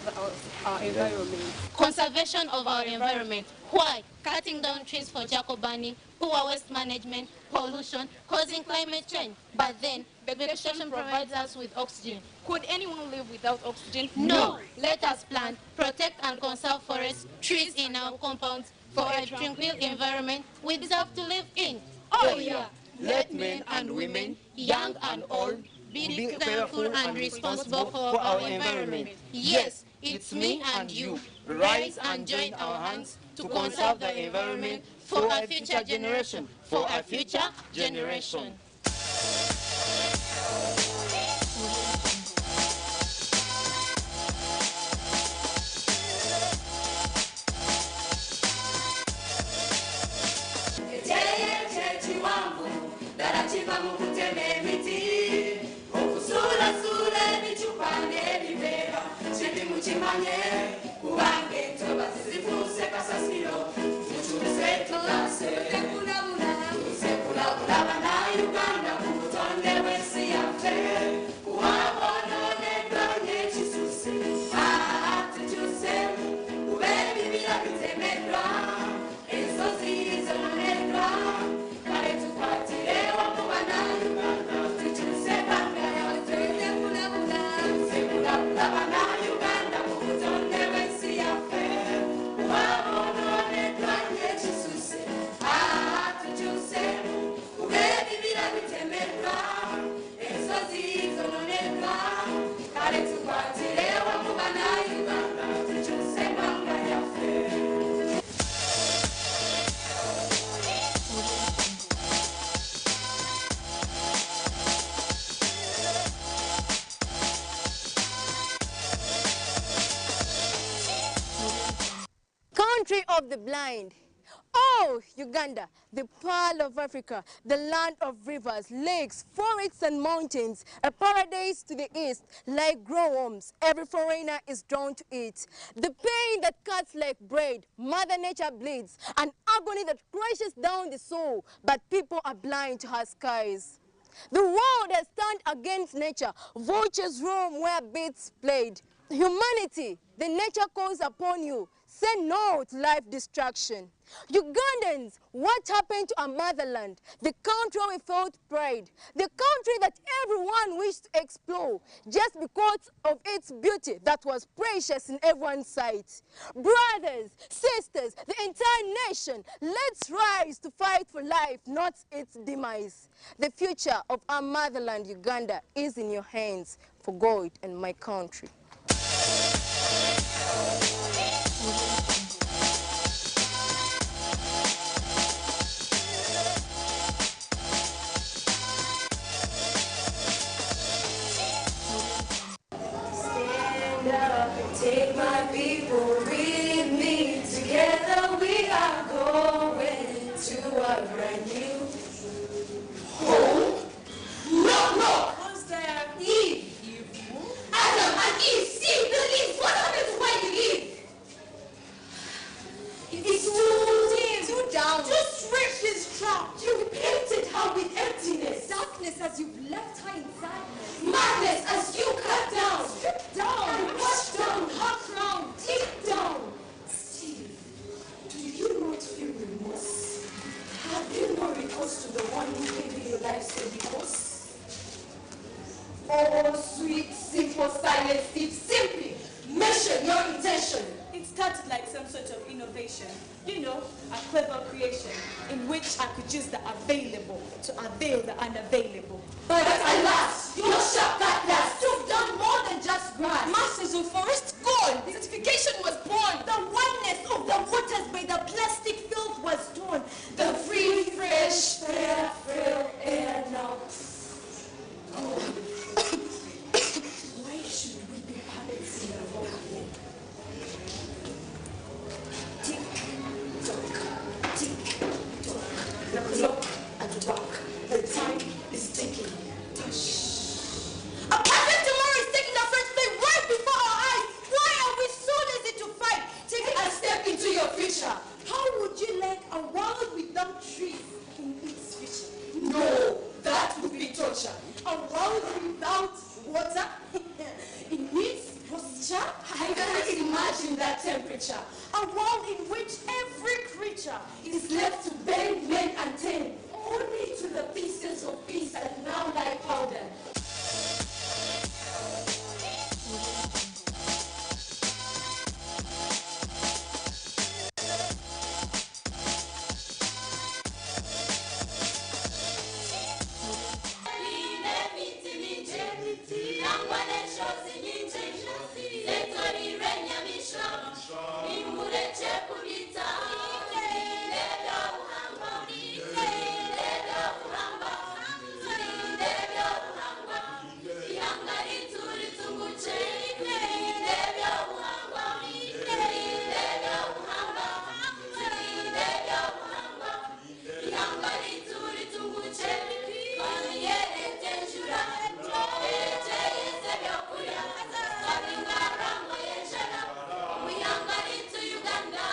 our environment. Conservation of our environment. Why? Cutting down trees for charcoal burning, poor waste management, pollution, causing climate change. But then, vegetation provides us with oxygen. Could anyone live without oxygen? No. Let us plant, protect and conserve forests, trees in our compounds for a tranquil environment we deserve to live in. Oh yeah. Let men and women, young and old, be careful and responsible for our environment. Yes, it's me and you. Rise and join our hands to conserve the environment for a future generation. For a future generation. Ekyekiwanvu ddala kiva mu kutema emiti, okusuulasuula ebicupa n'ebiveera kibi mukimanye kubanga entobazi zifuuse kasasiro. Tukyuse tutaase tuze kulabula bannayuganda ku butonde bw'ensi yaffe kuba bwonooneddwa n'ekisusse. Tukyuse kuba ebibira bitemeddwa, ensozi. Nga bannayuganda ku butonde bw'ensi yaffe. Wabonooneddwa nnyo ekisuse. Ah, tukyuseemu. Kuba ebibira bitemeddwa, ensozi zononeddwa. Kale tukwatire wamu bannayuganda, tukyuse eggwanga lyaffe. Country of the blind. Oh, Uganda, the pearl of Africa, the land of rivers, lakes, forests and mountains, a paradise to the east, like glowworms, every foreigner is drawn to it. The pain that cuts like bread, Mother Nature bleeds, an agony that crashes down the soul, but people are blind to her skies. The world has turned against nature. Vultures roam where beasts played. Humanity, the nature calls upon you. Say no to life destruction. Ugandans, what happened to our motherland? The country where we felt pride. The country that everyone wished to explore just because of its beauty that was precious in everyone's sight. Brothers, sisters, the entire nation, let's rise to fight for life, not its demise. The future of our motherland, Uganda, is in your hands, for God and my country. Stand up and take my people with me. Together we are going to a brand new home. No, no! Who's there? Eve. Adam and Eve, see the leaves. What happens when you leave? It's too dim, too down. Just rip this trap. You painted her with emptiness. Darkness as you've left her in sadness. Madness as you cut down. Stripped down. And washed down her crown deep down. Steve, do you not feel remorse? Have you no recourse to the one who gave you your life's heavy course? Oh, sweet, simple, silent Steve, simply mention your intention. It started like some sort of innovation, you know, a clever creation in which I could use the available to avail the unavailable. But alas, your sharp cutlass, You've done more than just grass. Masses of forest gone. Desertification was born. The oneness of the waters by the plastic filth was torn. The free, fresh, fair, frail air now. Why should we be puppets in a rock? Tick tock, tick tock. The clock at work. The time is ticking. Tush. A perfect tomorrow is taking the first play right before our eyes. Why are we so lazy to fight? Take a step into your future. How would you like a world without trees in its future? No, that would be torture. A world without water in its posture? I can't imagine that temperature. A world in which every creature Is left to bend, mend, and tend, only to the pieces of peace that now lie powdered. Uganda.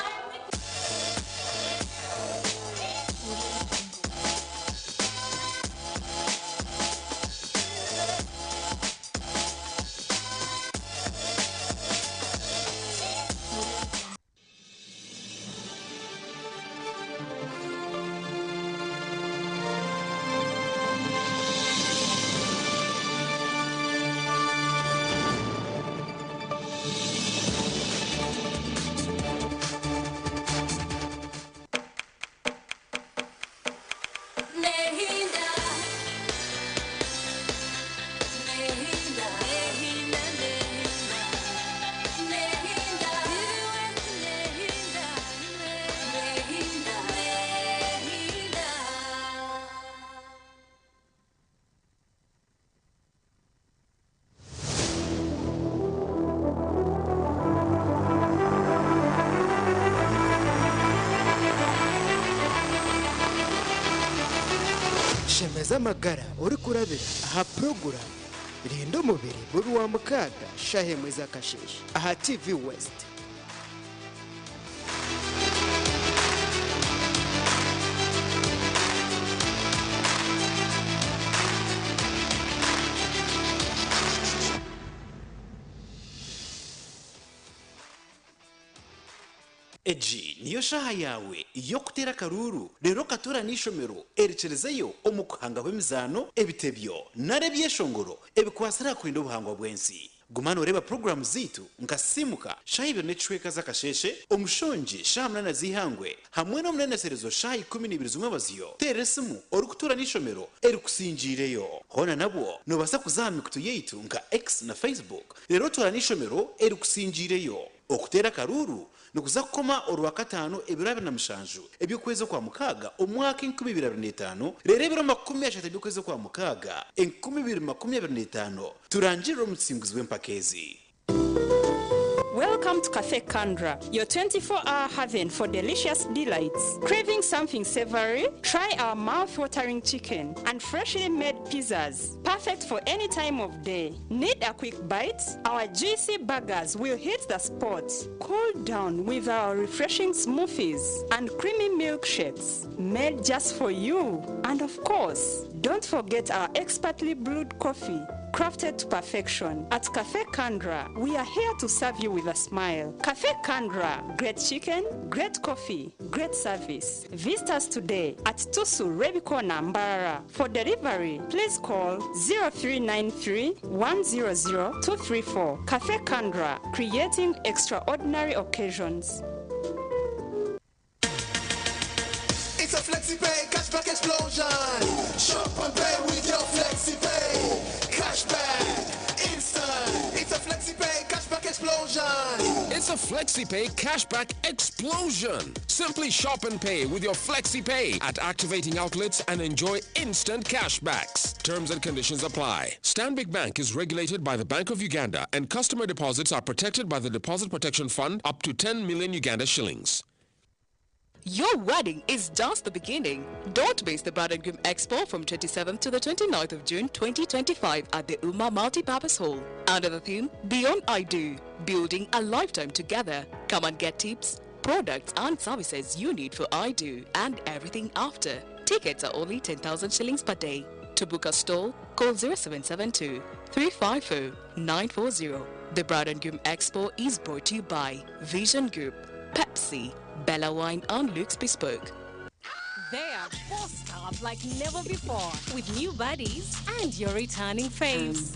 Shemeza amagara orikurabira aha puroguramu Rinda Omubiri buri Rwamukaaga shaaha emwe z'akasheeshe aha TV West. Egi niyo shaaha yaawe y'okuteera akaruuru reero okatoorana n'eishomero erikirizeyo omu kuhangaho emizaano, ebitebyo nari ebyeshongoro ebikwatsire aha kurinda obuhangwa bw'ensi. Guma nooreeba puroguraamu zaitu nka Simuka shaaha ibiri n'ekicweka z'akasheeshe, Omushongi shaaha munaana z'eihangwe hamwe n'Omuneneserezo shaaha 12 z'omwebazyo. Teera esimu orikutuura n'eishomero erikusingiireyo. Hoona nabwo noobaasa kuza aha mikutu yaitu nka X na Facebook reero otoorane eishomero erikusingiireyo. Okuteera akaruuru nikuza kukoma Orwakataano ebiro 27 eby'okwezi Okwamukaaga omwaka 2025 reero ebiro 30 eby'okwezi Okwamukaaga 2025 turangirire omutsinguzi w'empaka ezi. Welcome to Cafe Kandra, your 24 hour haven for delicious delights. Craving something savory? Try our mouth watering chicken and freshly made pizzas, perfect for any time of day. Need a quick bite? Our juicy burgers will hit the spot. Cool down with our refreshing smoothies and creamy milkshakes made just for you. And of course, don't forget our expertly brewed coffee crafted to perfection. At Cafe Kandra, we are here to serve you with a smile. Cafe Kandra, great chicken, great coffee, great service. Visit us today at Tusu Rebikona, Mbarara. For delivery, please call 0393 100 234. Cafe Kandra, creating extraordinary occasions. It's a FlexiPay cashback explosion. Shop and pay with your FlexiPay. Cashback, instant. It's a FlexiPay cashback explosion. It's a FlexiPay cashback explosion. Simply shop and pay with your FlexiPay at activating outlets and enjoy instant cashbacks. Terms and conditions apply. Stanbic Bank is regulated by the Bank of Uganda and customer deposits are protected by the Deposit Protection Fund up to 10 million Uganda shillings. Your wedding is just the beginning. Don't miss the Bride and Groom Expo from 27th to the 29th of June 2025 at the Uma Multipurpose Hall. Under the theme Beyond I Do, Building a Lifetime Together. Come and get tips, products and services you need for I Do and everything after. Tickets are only 10,000 shillings per day. To book a stall, call 0772 350 940. The Bride and Groom Expo is brought to you by Vision Group, Pepsi, Bella Wine and Luke's Bespoke. They are bossed up like never before with new buddies and your returning faves.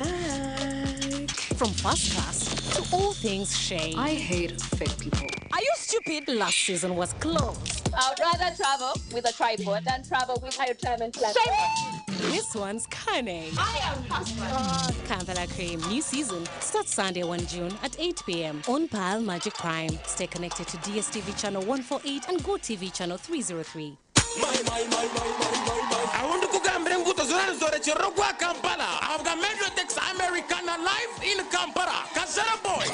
From first class to all things shade. I hate fake people. Are you stupid? Last season was close. I'd rather travel with a tripod than travel with a retirement plan. This one's cunning. I am husband. Kampala Cream new season starts Sunday 1 June at 8 p.m. on Pearl Magic Prime. Stay connected to DSTV channel 148 and GoTV channel 303. Aho ndikugambira enguuto zona nizorekyerera ogwa Kampala ahabwa Metrotex Americana live in Kampala Kazara Boy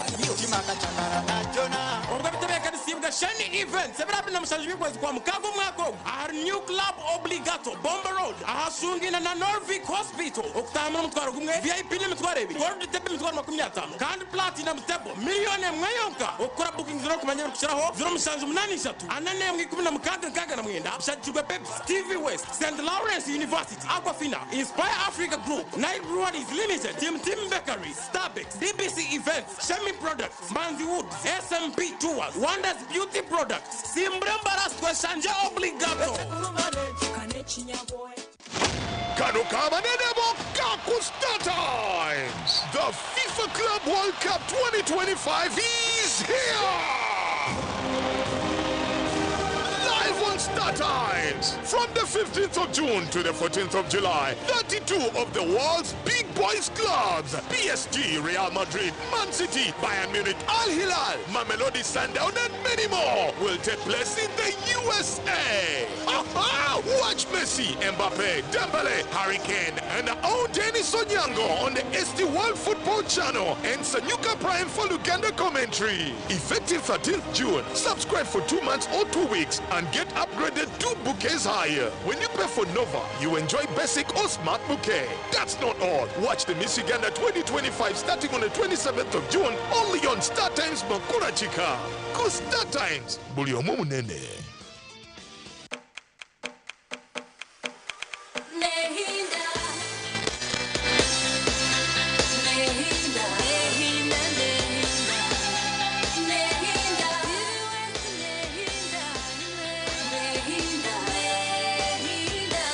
obwo bitebeekanisiibwa Shani Events ebiro 27 by'okwezi kwa mukaaga omwaka ogu ahari New Club Obligato Bomba Road ahashungina na Norvik Hospital okutambura omutwaro gumwe VIP n'emitwaro ebiri Gold Table emitwaro 50 kandi Platinum Table miliyoni 1 yonka. Okukora bookings n'okumanya ebirikukiraho 0783 41 16 69 bishagikirwe Pepsi, TV West, St. Lawrence University, Aquafina, Inspire Africa Group, Nile Breweries Limited, Tim Tim Bakery, Starbucks, BBC Events, Shemi Products, Manzi Woods, SMP Tours, Wonders Beauty Products, Simbrembaras Kweshanje Obligato. Kano kabanene bokka ku Star Times. The FIFA Club World Cup 2025 is here! Live on Star Times! From the 15th of June to the 14th of July, 32 of the world's big boys clubs, PSG, Real Madrid, Man City, Bayern Munich, Al Hilal, Mamelodi Sundowns, and many more will take place in the USA. Watch Messi, Mbappe, Dembele, Harry Kane, and our own Dennis Onyango on the ST World Football Channel and Sanyuka Prime for Luganda commentary. Effective 13th June. Subscribe for 2 months or 2 weeks and get upgraded 2 bouquets higher. When you pay for Nova, you enjoy basic or smart bouquet. That's not all. Watch the Miss Uganda 2025 starting on the 27th of June only on Star Times Makura Chika. Ku Star Times. Buli omu munene. Nehinda. Nehinda. Nehinda, Nehinda. Nehinda. Nehinda. Nehinda.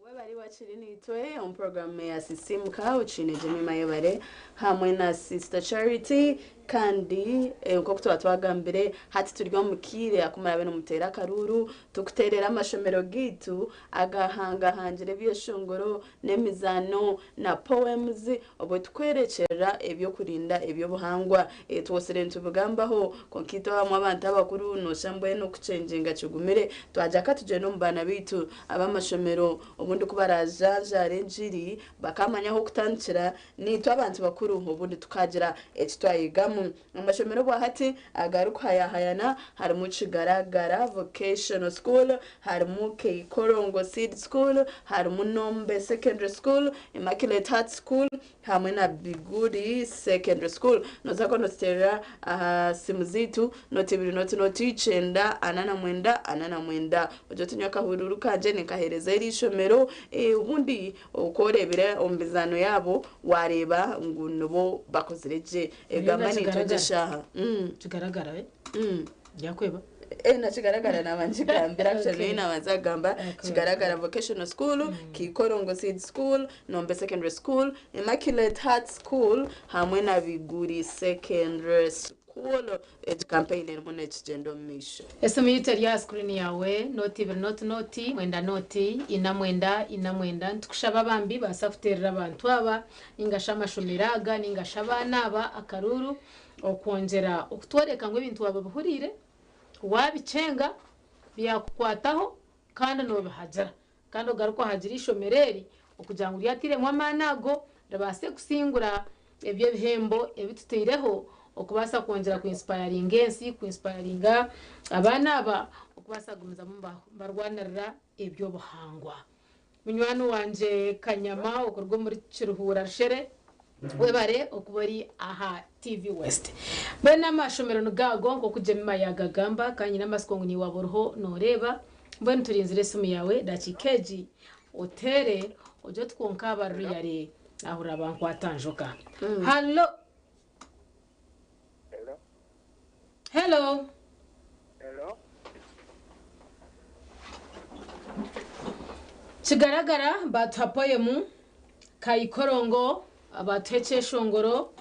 Webali wakiri niitwe omu programu ya Sisimuka okiine Jemima Yebare hamwe na Sister Charity kandi nk'oku tuba twagambire hati turi omu kiire akumarabe nimuteera akaruuru tukuteerera amashomero gaitu agahangahangire ebyeshongoro n'emizaano na poems obwe tukwerekyera ebyokurinda ebyobuhangwa. Twosire nitubigambaho konka itwe abamwe abantu abakuru nosha mbwenu okukyengyinga kigumire twajya katugyenda omu baana baitu ab'amashomero obundi kubarajanjara engiri bakamanya aho kutandikira nitwe abantu bakuru obundi tukagira eki twayigamu. Amashomero bwahati agarikuhayahayana harimu Kigaragara Vocational School, harimu Keikorongo Seed School, harimu Nombe Secondary School, Immaculate Heart School hamwe na Biguri Secondary School. Noza ko notiterera aha simu zitu noti ibiri noti noti icenda ana na mwenda ana na mwenda ojo tunywa akahururu kanje nikahereza eri ishomero. Ubundi okorebera omu mizaano yabo wareba ngu nibo bakozire gye. Gamba nitwe shaha kigaragara yakweba. Nakigaragara naba nkigambira actually nabanza kugamba Kigaragara Vocational School, Kikorongo Seed School, Nombe Secondary School, Immaculate Heart School hamwe na Biguri Secondary School. Egi campaign erimu nekigyenda omu maisho. Esimu yitu eri aha screen yawe noti ibiri noti noti mwenda noti ina mwenda ina mwenda. Nitukushaba bambi baasa kuteerera abantu aba ningasha amashomero aga ningasha abaana aba akaruru okwongyera okutworeka ngu ebintu waba bihuriire wabicenga byakukwataho kandi nobihagira kandi ogaruka ohagira ishomero eri okugira ngu ryatiremu amaani ago ribaase kusingura ebyo ebihembo ebituteireho okubaasa kwongyera kuinsipayaringa ensi kuinsipayaringa abaana aba okubaasa kugumizamu barwanirira ebyobuhangwa. Munywani wangye Kanyama okuruga omuri Kiruhura Rushere webare okuba ori aha TV West. Mbwenu amashomero nigago nk'oku Jemima yagagamba kandi nyine amasiko ngu niiwe waba oriho nooreeba. Mbwenu turinzire esimu yawe dakiika egi oteere ogye otukonka abaruriyare ahurira bankwata njoka. Hallo. Hello. Hello. Kigaragara batuha poemu, Kaikorongo batuha ekyeshongoro,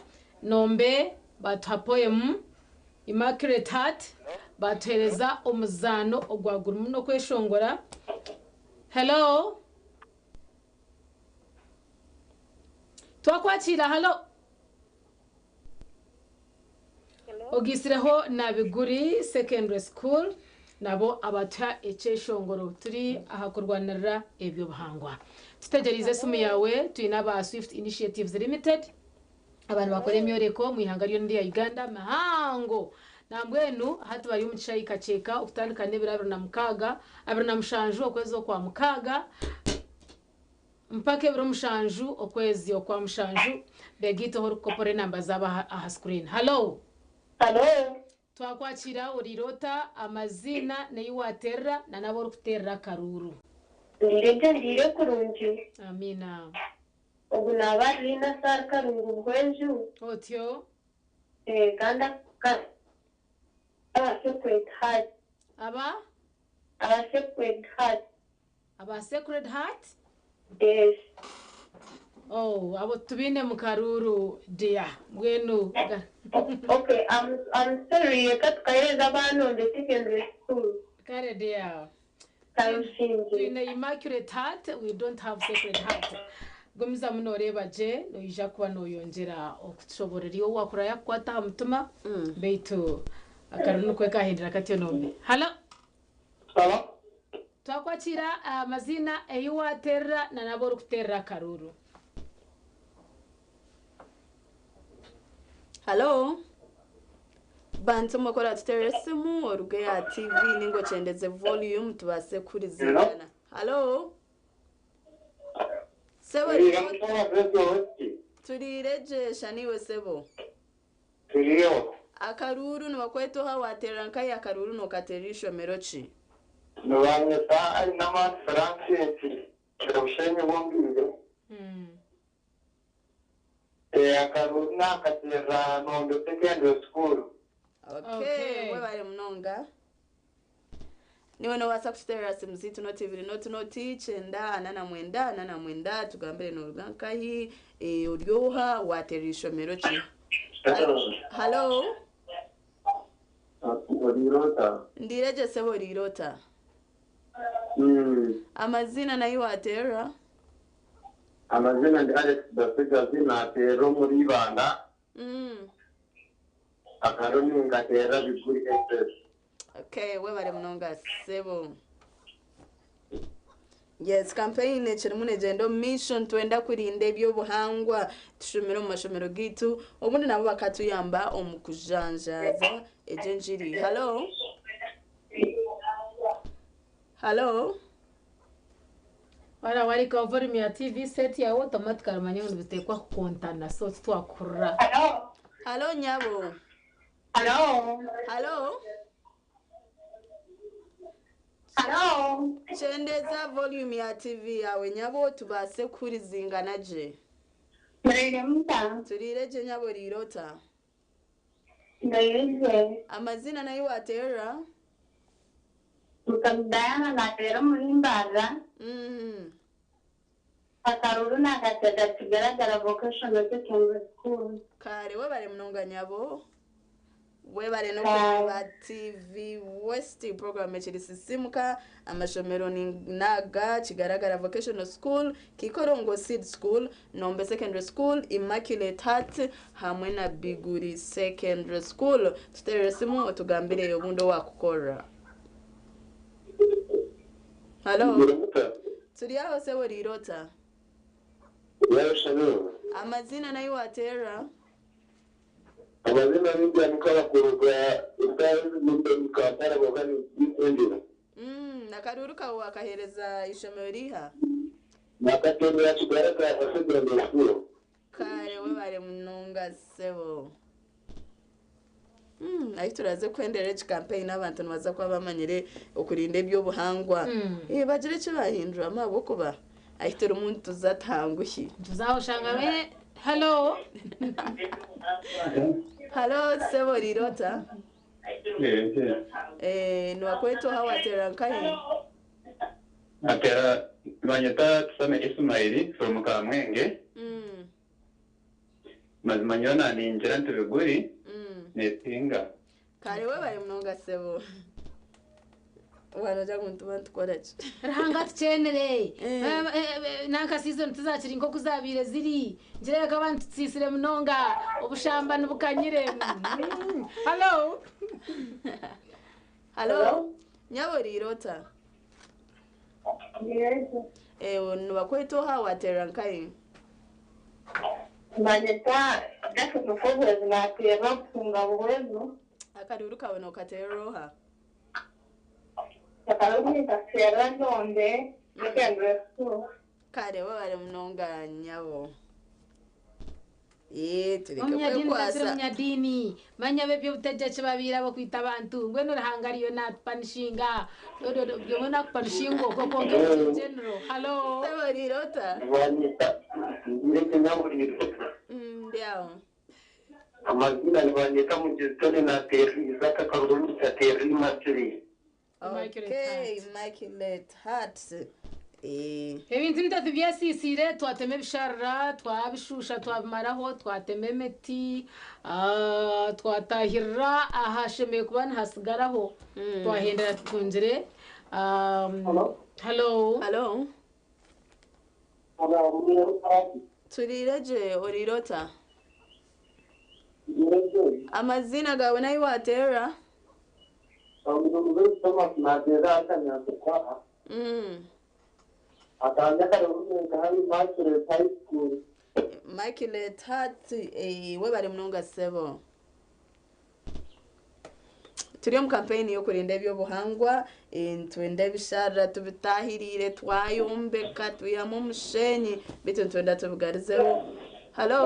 Nombe batuha poemu, Immaculate Heart batuhereza omuzaano ogwagurimu n'okweshongora. Hello. Twakwakira hallo. Ogisireho na Biguri Secondary School nabo abatuha ekyeshongoro turi aha kurwanirira ebyobuhangwa. Tutegerize esimu yawe twine aba Swift Initiatives Limited abantu bakora emyoreko mu ihanga ryona rya Uganda mihango. Nambwenu hati bari omu kishayi kakyeka okutandika n'ebiro 26 27 okwezi okwa mukaaga mpaka ebiro 7 okwezi okwa mushanju begiteho orikukopora enamba zaabo aha screen. Hello. Hello. Twakwakira orirota amazina neyi waterera na nabo orikuterera akaruru. Ndije ndire kurungi. Amina. Ogu naba rina sar karungu bwenju. Otyo. Kanda ka aba Sacred Heart. Aba? Aba Sacred Heart. Aba Sacred Heart? Yes. Oh, abo tubiine mu karuuru dear mbwenu Okay, I'm sorry, reka tukahereza abaana on the secondary school. Kare dear. Twine Immaculate Heart, we don't have Sacred Heart. Gumizamu nooreeba gye, noija kuba nooyongyera okutushoboorora iwe waakura yaakukwata aha mutima, beitu akaruru nikwo kaahindura katyo nombi. Halo. Halo. Twakwakiira amaziina ei waateerera na n'abu orikuteerera akaruuru. Halo. Bantu mwe oratuteerera esimu oruge aha TV ninga okyendeze volume tubaase kuhurizingana. Halo. Sebo turiire gye shana iwe sebo. Turiyo. Akaruuru nibakweta oha waateerera nkahi akaruuru nookateerera ishomero ki? Nibanyeta Ainamani Francis Bushenyi Bumbiire. Akaruuru naakateerera Nondo Secondary School. Okay, webare munonga. Niwe nobaasa kututeerera simu ziitu 0 0 9 49 49 tugambire noruga nkahi ori oha waateerera ishomero ki? Halo. Oriirota. Ndiire gye sebo oriirota. Amazina nahi waateerera? Amazina ndi Alex Basigazi naateerera omuri Ibanda. Akaruru ninkateerera Biguri SS. Okay, webare munonga sebo. Yes, campaign ekirimu negyenda omu mission twenda kurinda ebyobuhangwa tushomere omu mashomero gaitu obundi nabo bakatuyamba omu kujanjaaza egyo enjiri. Halo? Halo? Wara warika volume ya TV set yawe automatically manya ngu nibiteekwa kukontana so titwakuhurira. Halo nyabo. Halo. Halo? Halo. Kyendeza volume ya TV yawe nyabo tubaase kuhurizingana gye. Muriire muta? Turiire gye nyabo oriire ota? Ndiire gye. Amazina nahi waateerera? Mukami Diana naateera omuri Mbarara. Akaruru naakateerera Kigaragara Vocational Secondary School. Kare webare munonga nyabo. Webare n'okureba TV West program ekiri Sisimuka amashomero ni naga Kigaragara Vocational School, Kikorongo Seed School, Nombe Secondary School, Immaculate Heart hamwe na Biguri Secondary School. Tuteerere esimu otugambire obundi owakukora. Halo. Turi aho sebo oriire ota? Amazina nahi waateerera? Amazina nibyanuka bakuruga Kampala kwonka nindira. Akaruuru kawe wakaheereza ishomero riha? Nakateerera Kigaragara Secondary School. Kare webare munonga sebo. Ahi turaze kuhendera egi campaign abantu nibaza kuba bamanyire okurinda ebyobuhangwa. Bagire eki bahinduramu ahabw'okuba ahi turimu nituza tuhanguhi. Tuzahoshanga be Hello. Halo sebo oriire ota? Nibakweta oha waateerera nkahi? Nateera nibanyeta Tusame Ismail from Kamwenge. Mazima nyowe naningira nti Biguri nesinga. Kare webare munonga sebo. Wanoja ngu nituba nitukora ki? Ruhanga tukyenere. Nanka season tizakiri nk'oku zabiire ziri. Ngireebeka abantu tusiisire munonga obushamba nibukanyire. Halo. Halo. Nyabo oriire ota? Nibakweta oha waateerera nkahi? Banyeta Jackson Mukozi naateerera Butunga Buhweju. Akaruuru kawe nookateerera oha? Akaruru ninkateerera Ndombe Secondary School. Kare webare munonga nyabo. Tureke Omunyadiini takiri kwekwasa. omunyadiini manya b'ebyobutegyeki babiire abokwita abantu mbwenu Ruhanga ariyo natupanishinga buri nakupanishinga okwo kwonka in general. Halo. Sebo oriire ota? Nibanyeta ndiire nyabo oriire ota? Ndi aho. Amazina nibanyeta Mugezi naateerera Isaac akaruru nikateerera Immaculate. Okay, Immaculate Heart. Ebintu nitatu byesiisire, twatema ebisharara, twabishusha twabimaraho, twatema emiti, twatahirira ahashemereire kuba nihasigaraho, twahendera tutungire. Hello. Hello. Turiire gye, oriire ota? Amaziina gaawe n'ahi waateerera? Immaculate Heart, webare munonga sebo. Turi omu kampeyini y'okurinda eby'obuhangwa, nitwenda ebisharara tubitahirire, twayombeka, twihamu omushenyi, beitu nitwenda tubigarizeho. Halo?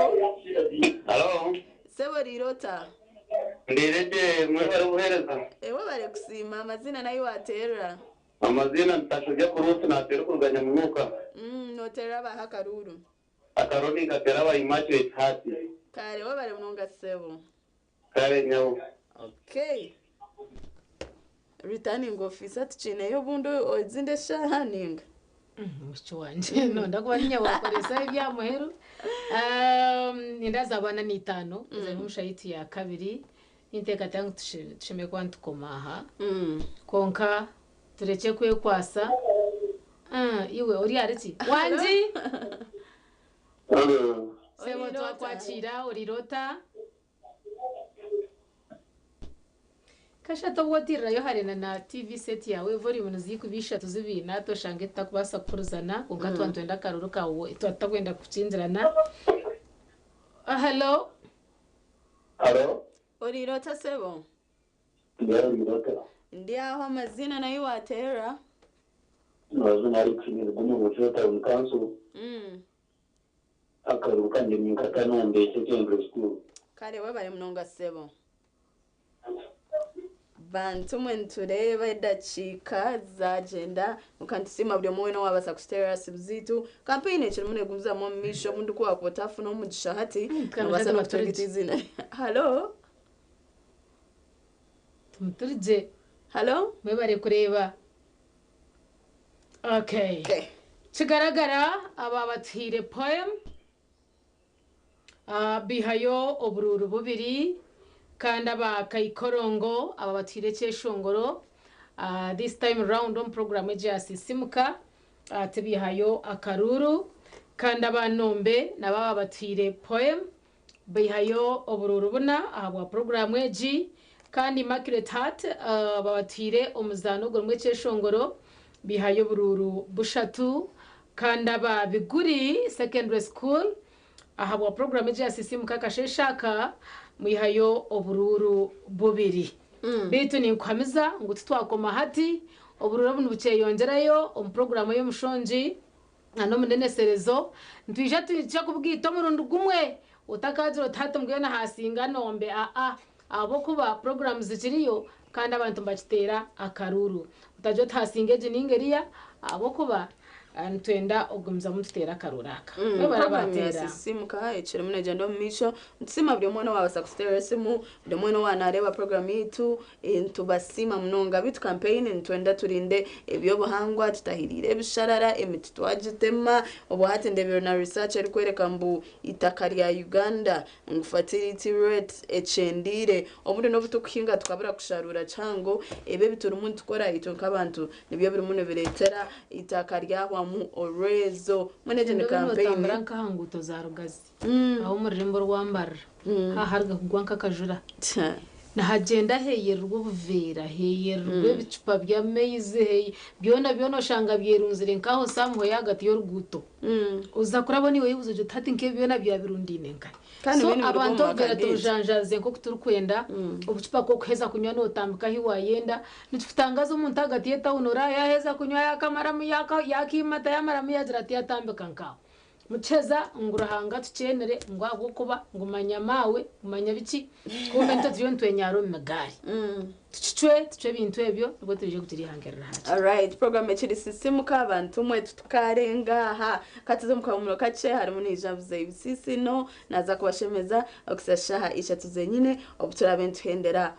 Halo? Sebo oriire ota? Ndiire gye, mwebare obuheereza. Webare kusiima, amaziina n'ahi waateerera? Amaziina ni Tashobya Bruce naateera okuruga Nyamunuuka. Nooteerera baaha akaruuru? Akaruuru ninkateera aba Immaculate Heart. Kare, webare munonga sebo. Kare nyabo. Okay. Returning officer tukiineyo obundi ezindi eshaaha ninga? Mushiki wangye nonda kuba niinye waakoresa ebya muheru. Nindaza abaana n'itaano ezari omu shaaha ya kabiri ninteekateeka ngu tushemereire kuba nitukoma aha. Kwonka turekye kwekwasa. Iwe ori ahari ki? Wangi! Sebo twakwakiira oriire ota? Kashatu obu otiirirayo hare na TV set yaawe volume nizikuba ishatu zibiri naata oshange tutakubaasa kuhurizana kwonka twaba nitwenda akaruru kaawe twaba tutakwenda kukingirana. Hello. Hello. Oriire ota sebo? Ndi oriire ota? Ndi aho amaziina n'ahi waateerera? Amazina Alex Niruguma Bukiwa Town Council. Akaruru kangye ninkata Nombe Secondary School. Kare webare munonga sebo. Bantu mwe nitureeba edakiika zagyenda kwonka nitusiima buri omwe weena owabaasa kututeerera simu zaitu. Kampeyini ekirimu neegumizamu omu maisho obundi ku waakuba otaafuna omugisha hati noobaasa n'okutwegeta eiziina. Halo? Tumuturigye. Halo? Mwebare kureeba. Okay. Kigaragara aba batuhaire poem bihayo oburuuru bubiri kandi aba Kaikorongo aba batuhaire ekyeshongoro. This time round omu program egi ya Sisimuka tibihayo akaruuru kandi aba Nombe nabo aba batuhaire poem baihayo oburuuru buna ahabwa program egi kandi Immaculate Heart aba batuhaire omuzaano ogurimu ekyeshongoro bihayo oburuuru bushatu kandi aba Biguri Secondary School ahabwa program egi ya Sisimuka akasheeshe aka mwihayo oburuuru bubiri. Beitu ninkuhamiza ngu titwakoma hati, oburuuru obu nibukyeyongyerayo omu puroguraamu ey'omushongi n'omuneneserezo. Nitwija twija kubwita omurundi gumwe otakaagira oti hati mbwenu hasinga nombe aa ahabw'okuba puroguraamu zikiriyo kandi abantu nibakiteera akaruuru. Otagira oti hasinga egi ninga eriya ahabw'okuba nitwenda okugumizamu nituteera akaruuru aka. Mwebare Programu ya abateera. Sisimuka ekirimu negyenda omu maisho. Nitusiima buri omwe weena owabaasa kututeerera esimu, buri omwe weena owaanareeba puroguramu yaitu, nitubasiima munonga. Beitu kampeyini nitwenda turinde eby'obuhangwa, tutahiriire ebisharara, emiti twagitema. Obwo hati ndeebire na research erikworeka ngu eitaka rya Uganda ngu fertility rate ekyendeire. Obundi n'obu turikuhinga tukabura kusharuura kihango, ebi ebi turimu nitukora itwe nk'abantu nibyo birimu nibireetera eitaka ryahwamu orwezo. Mbwenu egyo ni Ndobe kampeyini. nootambura nk'aha nguuto za Rugazi, aho omu rurembo rwa Mbarara, haaharuga kugwa nk'akajura. Nihagyenda heeyererwa obuveera, heeyererwa ebicupa by'amaizi, byona byona oshanga byerunzire nk'aho somewhere ahagati y'oruguuto. Oza kuraba naiwe oyebuuza oti hati nk'ebi byona byabirundaine nkahi? Kandi So mbwenu nibiruga abantu omu maka obuveera gaitu. tubujanjaaze nk'oku turikwenda, obucupa ku orikuheza kunywa nootambika ahi waayenda. Nikikutangaza omuntu ahagati y'etawuni oraaha yaaheza kunywa yaakamaramu yaakiimata yaamaramu yaagira ati yaatambika nk'aho. Mukiheza ngu Ruhanga atukyenere ngu ahabw'okuba ngu manya maawe ngu manya biki kumbe nitwe turiyo nitwenyaara omu migaari. Tukicwe tucwe ebintu ebyo nibwo twije kugira eihanga erirahakye. Alright, program ekiri Sisimuka abantu mwe tutukarenga aha. Katuze omu kahumuro kakye harimu naija Buzeyi Busisino naza kubashemeza okuhitsya shaaha ishatu zenyine obu turabe nituhendera.